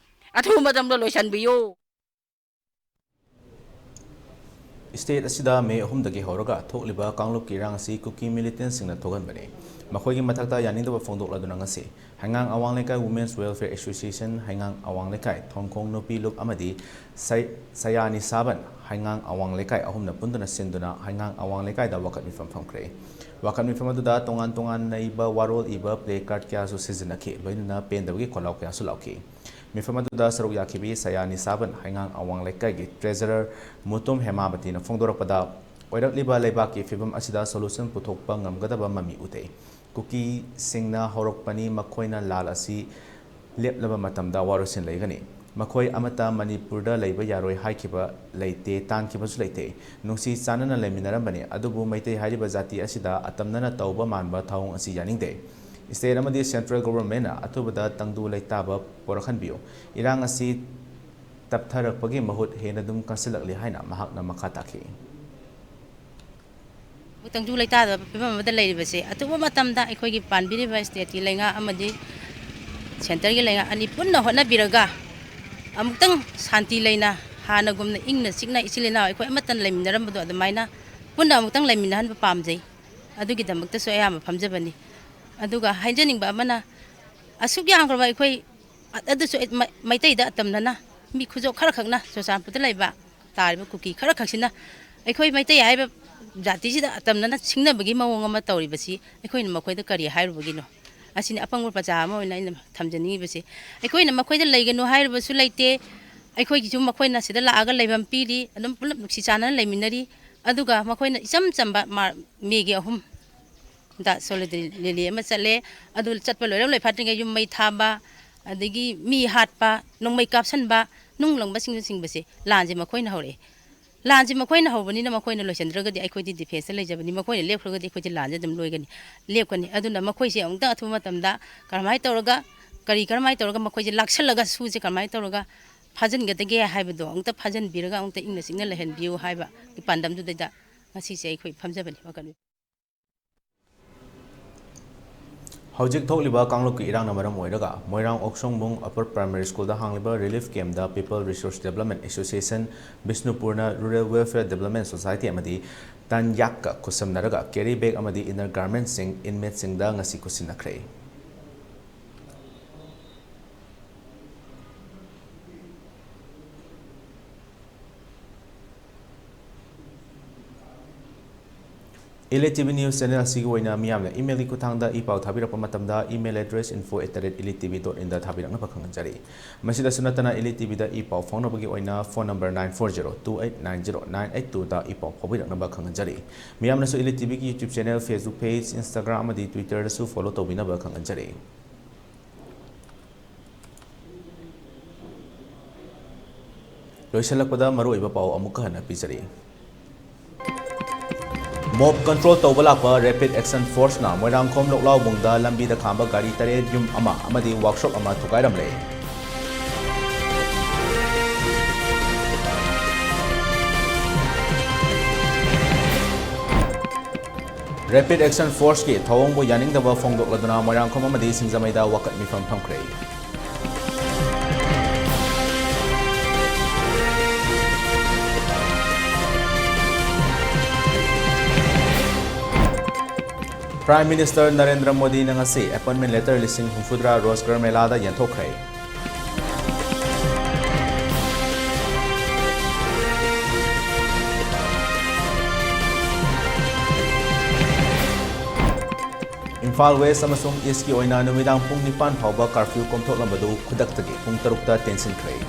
ꯑꯊꯨꯕ ꯃꯇꯝꯗ ꯂꯣꯏꯁꯤꯟꯕꯤꯌꯨ꯫ ꯁ꯭ꯇꯦꯠ ꯑꯁꯤꯗ ꯃꯦ ꯑꯍꯨꯝꯗꯒꯤ ꯍꯧꯔꯒ ꯊꯣꯛꯂꯤꯕ ꯀꯥꯡꯂꯨꯞꯀꯤ ꯏꯔꯥꯡ ꯑꯁꯤ ꯀꯨꯀꯤ ꯃꯤꯂꯤꯇꯦꯟꯁꯤꯡꯅ ꯊꯣꯛꯍꯟꯕꯅꯤ꯫ ꯃꯈꯣꯏꯒꯤ ꯃꯊꯛꯇ ꯌꯥꯅꯤꯡꯗꯕ ꯐꯣꯡꯗꯣꯛꯂꯗꯨꯅ ꯉꯁꯤ ꯍꯩꯉꯥꯡ ꯑꯋꯥꯡ ꯂꯩꯀꯥꯏ Women's Welfare Association, ꯍꯩꯉꯥꯡ ꯑꯋꯥꯡ ꯂꯩꯀꯥꯏ ꯊꯣꯡꯈꯣꯡ ꯅꯨꯄꯤ ꯂꯨꯞ ꯑꯃꯗꯤ ꯁꯩ-, ꯁꯌꯥꯅꯤ ꯁꯥꯕꯟ, ꯍꯩꯉꯥꯡ ꯑꯋꯥꯡ ꯂꯩꯀꯥꯏ ꯑꯍꯨꯝꯅ ꯄꯨꯟꯗꯨꯅ ꯁꯤꯟꯗꯨꯅ ꯍꯩꯉꯥꯡ ꯑꯋꯥꯡ ꯂꯩꯀꯥꯏꯗ ꯋꯥꯀꯠ ꯃꯤꯐꯝ ꯐꯝꯈ꯭ꯔꯦ꯫ ꯋꯥꯀꯠ ꯃꯤꯐꯝ ꯑꯗꯨꯗ ꯇꯣꯉꯥꯟ ꯇꯣꯉꯥꯟꯅ ꯏꯕ ꯋꯥꯔꯣꯜ ꯏꯕ ꯄ꯭ꯂꯦ ꯀꯥꯔꯗ ꯀꯌꯥꯁꯨ ꯁꯤꯖꯤꯟꯅꯈꯤ, ꯂꯣꯏꯅꯅ ꯄꯦꯟꯗꯕꯒꯤ ꯈꯣꯜꯂꯥꯎ ꯀꯌꯥꯁꯨ ꯂꯥꯎꯈꯤ꯫ ꯃꯤꯐꯝ ꯑꯗꯨꯗ ꯁꯔꯨꯛ ꯌꯥꯈꯤꯕꯤ ꯁꯌꯥꯅꯤ ꯁꯥꯕꯟ, ꯍꯩꯉꯥꯡ ꯑꯋꯥꯡ ꯂꯩꯀꯥꯏꯒꯤ ꯇ꯭ꯔꯦꯖꯔꯔ ꯃꯨꯇꯨꯝ ꯍꯦꯃꯥꯕꯇꯤꯅ ꯐꯣꯡꯗꯣꯔꯛꯄꯗ, ꯑꯣꯏꯔꯛꯂꯤꯕ ꯂꯩꯕꯥꯛꯀꯤ ꯐꯤꯕꯝ ꯑꯁꯤꯗ ꯁꯣꯂꯨꯁꯟ ꯄꯨꯊꯣꯛꯄ ꯉꯝꯒꯗꯕ ꯃꯃꯤ ꯎꯗꯦ꯫ ꯀꯨꯀꯤꯁꯤꯡꯅ ꯍꯧꯔꯛꯄꯅꯤ, ꯃꯈꯣꯏꯅ ꯂꯥꯜ ꯑꯁꯤ ꯂꯦꯞꯂꯕ ꯃꯇꯝꯗ ꯋꯥꯔꯣꯏꯁꯤꯟ ꯂꯩꯒꯅꯤ꯫ ꯃꯈꯣꯏ ꯑꯃꯠꯇ ꯃꯅꯤꯄꯨꯔꯗ ꯂꯩꯕ ꯌꯥꯔꯣꯏ ꯍꯥꯏꯈꯤꯕ ꯂꯩꯇꯦ, ꯇꯥꯟꯈꯤꯕꯁꯨ ꯂꯩꯇꯦ꯫ ꯅꯨꯡꯁꯤ ꯆꯥꯟꯅꯅ ꯂꯩꯃꯤꯟꯅꯔꯝꯕꯅꯤ, ꯑꯗꯨꯕꯨ ꯃꯩꯇꯩ ꯍꯥꯏꯔꯤꯕ ꯖꯥꯇꯤ ꯑꯁꯤꯗ ꯑꯇꯝꯅꯅ ꯇꯧꯕ ꯃꯥꯟꯕ ꯊꯧꯑꯣꯡ ꯑꯁꯤ ꯌꯥꯅꯤꯡꯗꯦ꯫ ꯁ꯭ꯇꯦꯠ ꯑꯃꯗꯤ ꯁꯦꯟꯇ꯭ꯔꯦꯜ ꯒꯣꯚꯔꯟꯃꯦꯟꯠꯅ ꯑꯊꯨꯕꯗ ꯇꯪꯗꯨ ꯂꯩꯇꯥꯕ ꯄꯣꯔꯛꯍꯟꯕꯤꯌꯨ꯫ ꯏꯔꯥꯡ ꯑꯁꯤ ꯇꯞꯊꯔꯛꯄꯒꯤ ꯃꯍꯨꯠ ꯍꯦꯟꯅ ꯑꯗꯨꯝ ꯀꯟꯁꯤꯜꯂꯛꯂꯤ ꯍꯥꯏꯅ ꯃꯍꯥꯛꯅ ꯃꯈꯥ ꯇꯥꯈꯤ꯫ ꯇꯪꯗꯨ ꯂꯩꯇꯥꯗꯕ ꯐꯤꯕꯝ ꯑꯃꯗ ꯂꯩꯔꯤꯕꯁꯦ ꯑꯊꯨꯕ ꯃꯇꯝꯗ ꯑꯩꯈꯣꯏꯒꯤ ꯄꯥꯟꯕꯤꯔꯤꯕ ꯁ꯭ꯇꯦꯠꯀꯤ ꯂꯩꯉꯥꯛ ꯑꯃꯗꯤ ꯁꯦꯟꯇꯔꯒꯤ ꯂꯩꯉꯥꯛ ꯑꯅꯤ ꯄꯨꯟꯅ ꯍꯣꯠꯅꯕꯤꯔꯒ ꯑꯃꯨꯛꯇꯪ ꯁꯥꯟꯇꯤ ꯂꯩꯅ ꯍꯥꯟꯅꯒꯨꯝꯅ ꯏꯪꯅ ꯆꯤꯛꯅ ꯏꯆꯤꯜ ꯏꯅꯥꯎ ꯑꯩꯈꯣꯏ ꯑꯃꯠꯇ ꯂꯩꯃꯤꯟꯅꯔꯝꯕꯗꯣ ꯑꯗꯨꯃꯥꯏꯅ ꯄꯨꯟꯅ ꯑꯃꯨꯛꯇꯪ ꯂꯩꯃꯤꯟꯅꯍꯟꯕ ꯄꯥꯝꯖꯩ꯫ ꯑꯗꯨꯒꯤꯗꯃꯛꯇꯁꯨ ꯑꯌꯥꯝꯕ ꯐꯝꯖꯕꯅꯤ꯫ ꯑꯗꯨꯒ ꯍꯥꯏꯖꯅꯤꯡꯕ ꯑꯃꯅ, ꯑꯁꯨꯛ ꯌꯥꯝꯈ꯭ꯔꯕ ꯑꯩꯈꯣꯏ ꯑꯗꯨꯁꯨ ꯃꯩꯇꯩꯗ ꯑꯇꯝꯅꯅ ꯃꯤ ꯈꯨꯖꯣꯞ ꯈꯔꯈꯛꯅ ꯆꯨꯔꯆꯥꯟꯄꯨꯔꯗ ꯂꯩꯕ ꯇꯥꯔꯤꯕ ꯀꯨꯀꯤ ꯈꯔꯈꯛꯁꯤꯅ ꯑꯩꯈꯣꯏ ꯃꯩꯇꯩ ꯍꯥꯏꯕ ꯖꯥꯇꯤꯁꯤꯗ ꯑꯇꯝꯅꯅ ꯁꯤꯡꯅꯕꯒꯤ ꯃꯑꯣꯡ ꯑꯃ ꯇꯧꯔꯤꯕꯁꯤ ꯑꯩꯈꯣꯏꯅ ꯃꯈꯣꯏꯗ ꯀꯔꯤ ꯍꯥꯏꯔꯨꯕꯒꯤꯅꯣ? ꯑꯁꯤꯅꯤ ꯑꯄꯪꯕ ꯄ꯭ꯔꯖꯥ ꯑꯃ ꯑꯣꯏꯅ ꯑꯩꯅ ꯊꯝꯖꯅꯤꯡꯉꯤꯕꯁꯦ꯫ ꯑꯩꯈꯣꯏꯅ ꯃꯈꯣꯏꯗ ꯂꯩꯒꯅꯨ ꯍꯥꯏꯔꯨꯕꯁꯨ ꯂꯩꯇꯦ꯫ ꯑꯩꯈꯣꯏꯒꯤꯁꯨ ꯃꯈꯣꯏꯅ ꯁꯤꯗ ꯂꯥꯛꯑꯒ ꯂꯩꯐꯝ ꯄꯤꯔꯤ, ꯑꯗꯨꯝ ꯄꯨꯂꯞ ꯅꯨꯡꯁꯤ ꯆꯥꯟꯅꯅ ꯂꯩꯃꯤꯟꯅꯔꯤ꯫ ꯑꯗꯨꯒ ꯃꯈꯣꯏꯅ ꯏꯆꯝ ꯆꯝꯕ ꯃꯥ-, ꯃꯦꯒꯤ ꯑꯍꯨꯝꯗ ꯁꯣꯂꯤꯗꯔꯤ ꯔꯦꯂꯤ ꯑꯃ ꯆꯠꯂꯦ꯫ ꯑꯗꯨ ꯆꯠꯄ ꯂꯣꯏꯔ ꯂꯣꯏ ꯐꯠꯇ꯭ꯔꯤꯉꯩ ꯌꯨꯝ ꯃꯩ ꯊꯥꯕ, ꯑꯗꯒꯤ ꯃꯤ ꯍꯥꯠꯄ, ꯅꯣꯡꯃꯩ ꯀꯥꯞꯁꯟꯕ, ꯅꯨꯡ ꯂꯪꯕꯁꯤꯡꯅꯆꯤꯡꯕꯁꯦ ꯂꯥꯟꯁꯦ ꯃꯈꯣꯏꯅ ꯍꯧꯔꯛꯑꯦ꯫ ꯂꯥꯟꯁꯦ ꯃꯈꯣꯏꯅ ꯍꯧꯕꯅꯤꯅ ꯃꯈꯣꯏꯅ ꯂꯣꯏꯁꯤꯟꯗ꯭ꯔꯒꯗꯤ ꯑꯩꯈꯣꯏꯗꯤ ꯗꯤꯐꯦꯟꯁꯇ ꯂꯩꯖꯕꯅꯤ, ꯃꯈꯣꯏꯅ ꯂꯦꯞꯈ꯭ꯔꯒꯗꯤ ꯑꯩꯈꯣꯏꯗꯤ ꯂꯥꯟꯁꯦ ꯑꯗꯨꯝ ꯂꯣꯏꯒꯅꯤ, ꯂꯦꯞꯀꯅꯤ꯫ ꯑꯗꯨꯅ ꯃꯈꯣꯏꯁꯦ ꯑꯃꯨꯛꯇ ꯑꯊꯨꯕ ꯃꯇꯝꯗ ꯀꯔꯝꯍꯥꯏꯅ ꯇꯧꯔꯒ, ꯀꯔꯤ ꯀꯔꯝꯍꯥꯏꯅ ꯇꯧꯔꯒ ꯃꯈꯣꯏꯁꯦ ꯂꯥꯛꯁꯜꯂꯒ ꯁꯨꯁꯦ ꯀꯔꯝꯍꯥꯏꯅ ꯇꯧꯔꯒ ꯐꯥꯖꯤꯟꯒꯗꯒꯦ ꯍꯥꯏꯕꯗꯣ ꯑꯃꯨꯛꯇ ꯐꯥꯖꯤꯟꯕꯤꯔꯒ ꯑꯃꯨꯛꯇ ꯏꯪꯅ ꯆꯤꯛꯅ ꯂꯩꯍꯟꯕꯤꯌꯨ ꯍꯥꯏꯕꯒꯤ ꯄꯥꯟꯗꯝꯗꯨꯗꯩꯗ ꯉꯁꯤꯁꯦ ꯑꯩꯈꯣꯏ ꯐꯝꯖꯕꯅꯤ ꯋꯥꯀꯠ꯫ ꯍꯧꯖꯤꯛ ꯊꯣꯛꯂꯤꯕ ꯀꯥꯡꯂꯨꯞꯀꯤ ꯏꯔꯥꯡꯅ ꯃꯔꯝ ꯑꯣꯏꯔꯒ ꯃꯣꯏꯔꯥꯡ ꯑꯣꯛꯁꯣꯡꯕꯨꯡ ꯑꯄꯔ ꯄ꯭ꯔꯥꯏꯃꯥꯔꯤ ꯁ꯭ꯀꯨꯜꯗ ꯍꯥꯡꯂꯤꯕ ꯔꯤꯂꯤꯐ ꯀꯦꯝꯞꯇ People Resource Development Association, ꯕꯤꯁꯅꯨꯄꯨꯔꯅ Rural Welfare Development Society ꯑꯃꯗꯤ ꯇꯟꯌꯥꯛꯀ ꯈꯨꯠꯁꯝꯅꯔꯒ ꯀꯦꯔꯤ ꯕꯦꯒ ꯑꯃꯗꯤ ꯏꯟꯅꯔ ꯒꯥꯔꯃꯦꯟꯁꯤꯡ ꯏꯟꯃꯦꯠꯁꯤꯡꯗ ꯉꯁꯤ ꯈꯨꯠꯁꯤꯟꯅꯈ꯭ꯔꯦ꯫ Elite TV News Channel ꯑꯁꯤꯒꯤ ꯑꯣꯏꯅ ꯃꯤꯌꯥꯝꯅ email ꯒꯤ ꯈꯨꯠꯊꯥꯡꯗ ꯏ ꯄꯥꯎ ꯊꯥꯕꯤꯔꯛꯄ ꯃꯇꯝꯗ, email address info at the rate elite TV dot in ꯗ ꯊꯥꯕꯤꯔꯛꯅꯕ ꯈꯪꯍꯟꯖꯔꯤ꯫ ꯃꯁꯤꯗꯁꯨ ꯅꯠꯇꯅ, Elite TV ꯗ ꯏ ꯄꯥꯎ ꯐꯥꯎꯅꯕꯒꯤ ꯑꯣꯏꯅ phone number nine four zero two eight nine zero nine eight two ꯗ ꯏ ꯄꯥꯎ ꯐꯥꯎꯕꯤꯔꯛꯅꯕ ꯈꯪꯍꯟꯖꯔꯤ꯫ ꯃꯤꯌꯥꯝꯅꯁꯨ Elite TV ꯒꯤ YouTube channel, Facebook page, Instagram ꯑꯃꯗꯤ Twitter ꯗꯁꯨ follow ꯇꯧꯕꯤꯅꯕ ꯈꯪꯍꯟꯖꯔꯤ꯫ ꯂꯣꯏꯁꯤꯜꯂꯛꯄꯗ ꯃꯔꯨꯑꯣꯏꯕ ꯄꯥꯎ ꯑꯃꯨꯛꯀ ꯍꯟꯅ ꯄꯤꯖꯔꯤ꯫ Mob control ꯇꯧꯕ ꯂꯥꯛꯄ Rapid Action Force ꯅ ꯃꯣꯏꯔꯥꯡꯈꯣꯝ ꯂꯣꯛꯂꯥꯎꯕꯨꯡꯗ ꯂꯝꯕꯤꯗ ꯈꯥꯝꯕ ꯒꯥꯔꯤ ꯇꯔꯦꯠ, ꯌꯨꯝ ꯑꯃ ꯑꯃꯗꯤ workshop ꯑꯃ ꯊꯨꯒꯥꯏꯔꯝꯂꯦ꯫ Rapid Action Force ꯀꯤ ꯊꯧꯑꯣꯡꯕꯨ ꯌꯥꯅꯤꯡꯗꯕ ꯐꯣꯡꯗꯣꯛꯂꯗꯨꯅ ꯃꯣꯏꯔꯥꯡꯈꯣꯝ ꯑꯃꯗꯤ ꯁꯤꯡꯖꯃꯩꯗ ꯋꯥꯀꯠ ꯃꯤꯐꯝ ꯐꯝꯈ꯭ꯔꯦ꯫ Prime Minister ꯅꯔꯦꯟꯗ꯭ꯔ ꯃꯣꯗꯤꯅ ꯉꯁꯤ appointment letter ꯂꯤꯁꯤꯡ ꯍꯨꯝꯐꯨꯇꯔꯥ ꯔꯣꯖꯒꯔ ꯃꯦꯂꯥꯗ ꯌꯦꯟꯊꯣꯛꯈ꯭ꯔꯦ꯫ ꯏꯝꯐꯥꯜ West ꯑꯃꯁꯨꯡ East ꯀꯤ ꯑꯣꯏꯅ ꯅꯨꯃꯤꯗꯥꯡ ꯄꯨꯡ ꯅꯤꯄꯥꯟ ꯐꯥꯎꯕ curfew ꯀꯣꯝꯊꯣꯛꯂꯝꯕꯗꯨ ꯈꯨꯗꯛꯇꯒꯤ ꯄꯨꯡ ꯇꯔꯨꯛꯇ ꯇꯦꯟꯁꯤꯟꯈ꯭ꯔꯦ꯫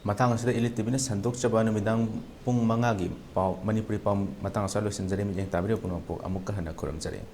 ꯃꯇꯥꯡ ꯑꯁꯤꯗ ꯏꯂꯤꯠ ꯇꯤꯚꯤꯅ ꯁꯟꯗꯣꯛꯆꯕ ꯅꯨꯃꯤꯗꯥꯡ ꯄꯨꯡ ꯃꯉꯥꯒꯤ ꯄꯥꯎ, ꯃꯅꯤꯄꯨꯔꯤ ꯄꯥꯎ ꯃꯇꯥꯡ ꯑꯁꯤꯗ ꯂꯣꯏꯁꯤꯟꯖꯔꯦ꯫ ꯃꯤꯠꯌꯦꯡ ꯇꯥꯕꯤꯔꯤꯕ ꯄꯨꯝꯅꯃꯛꯄꯨ ꯑꯃꯨꯛꯀ ꯍꯟꯅ ꯈꯨꯔꯨꯝꯖꯔꯤ꯫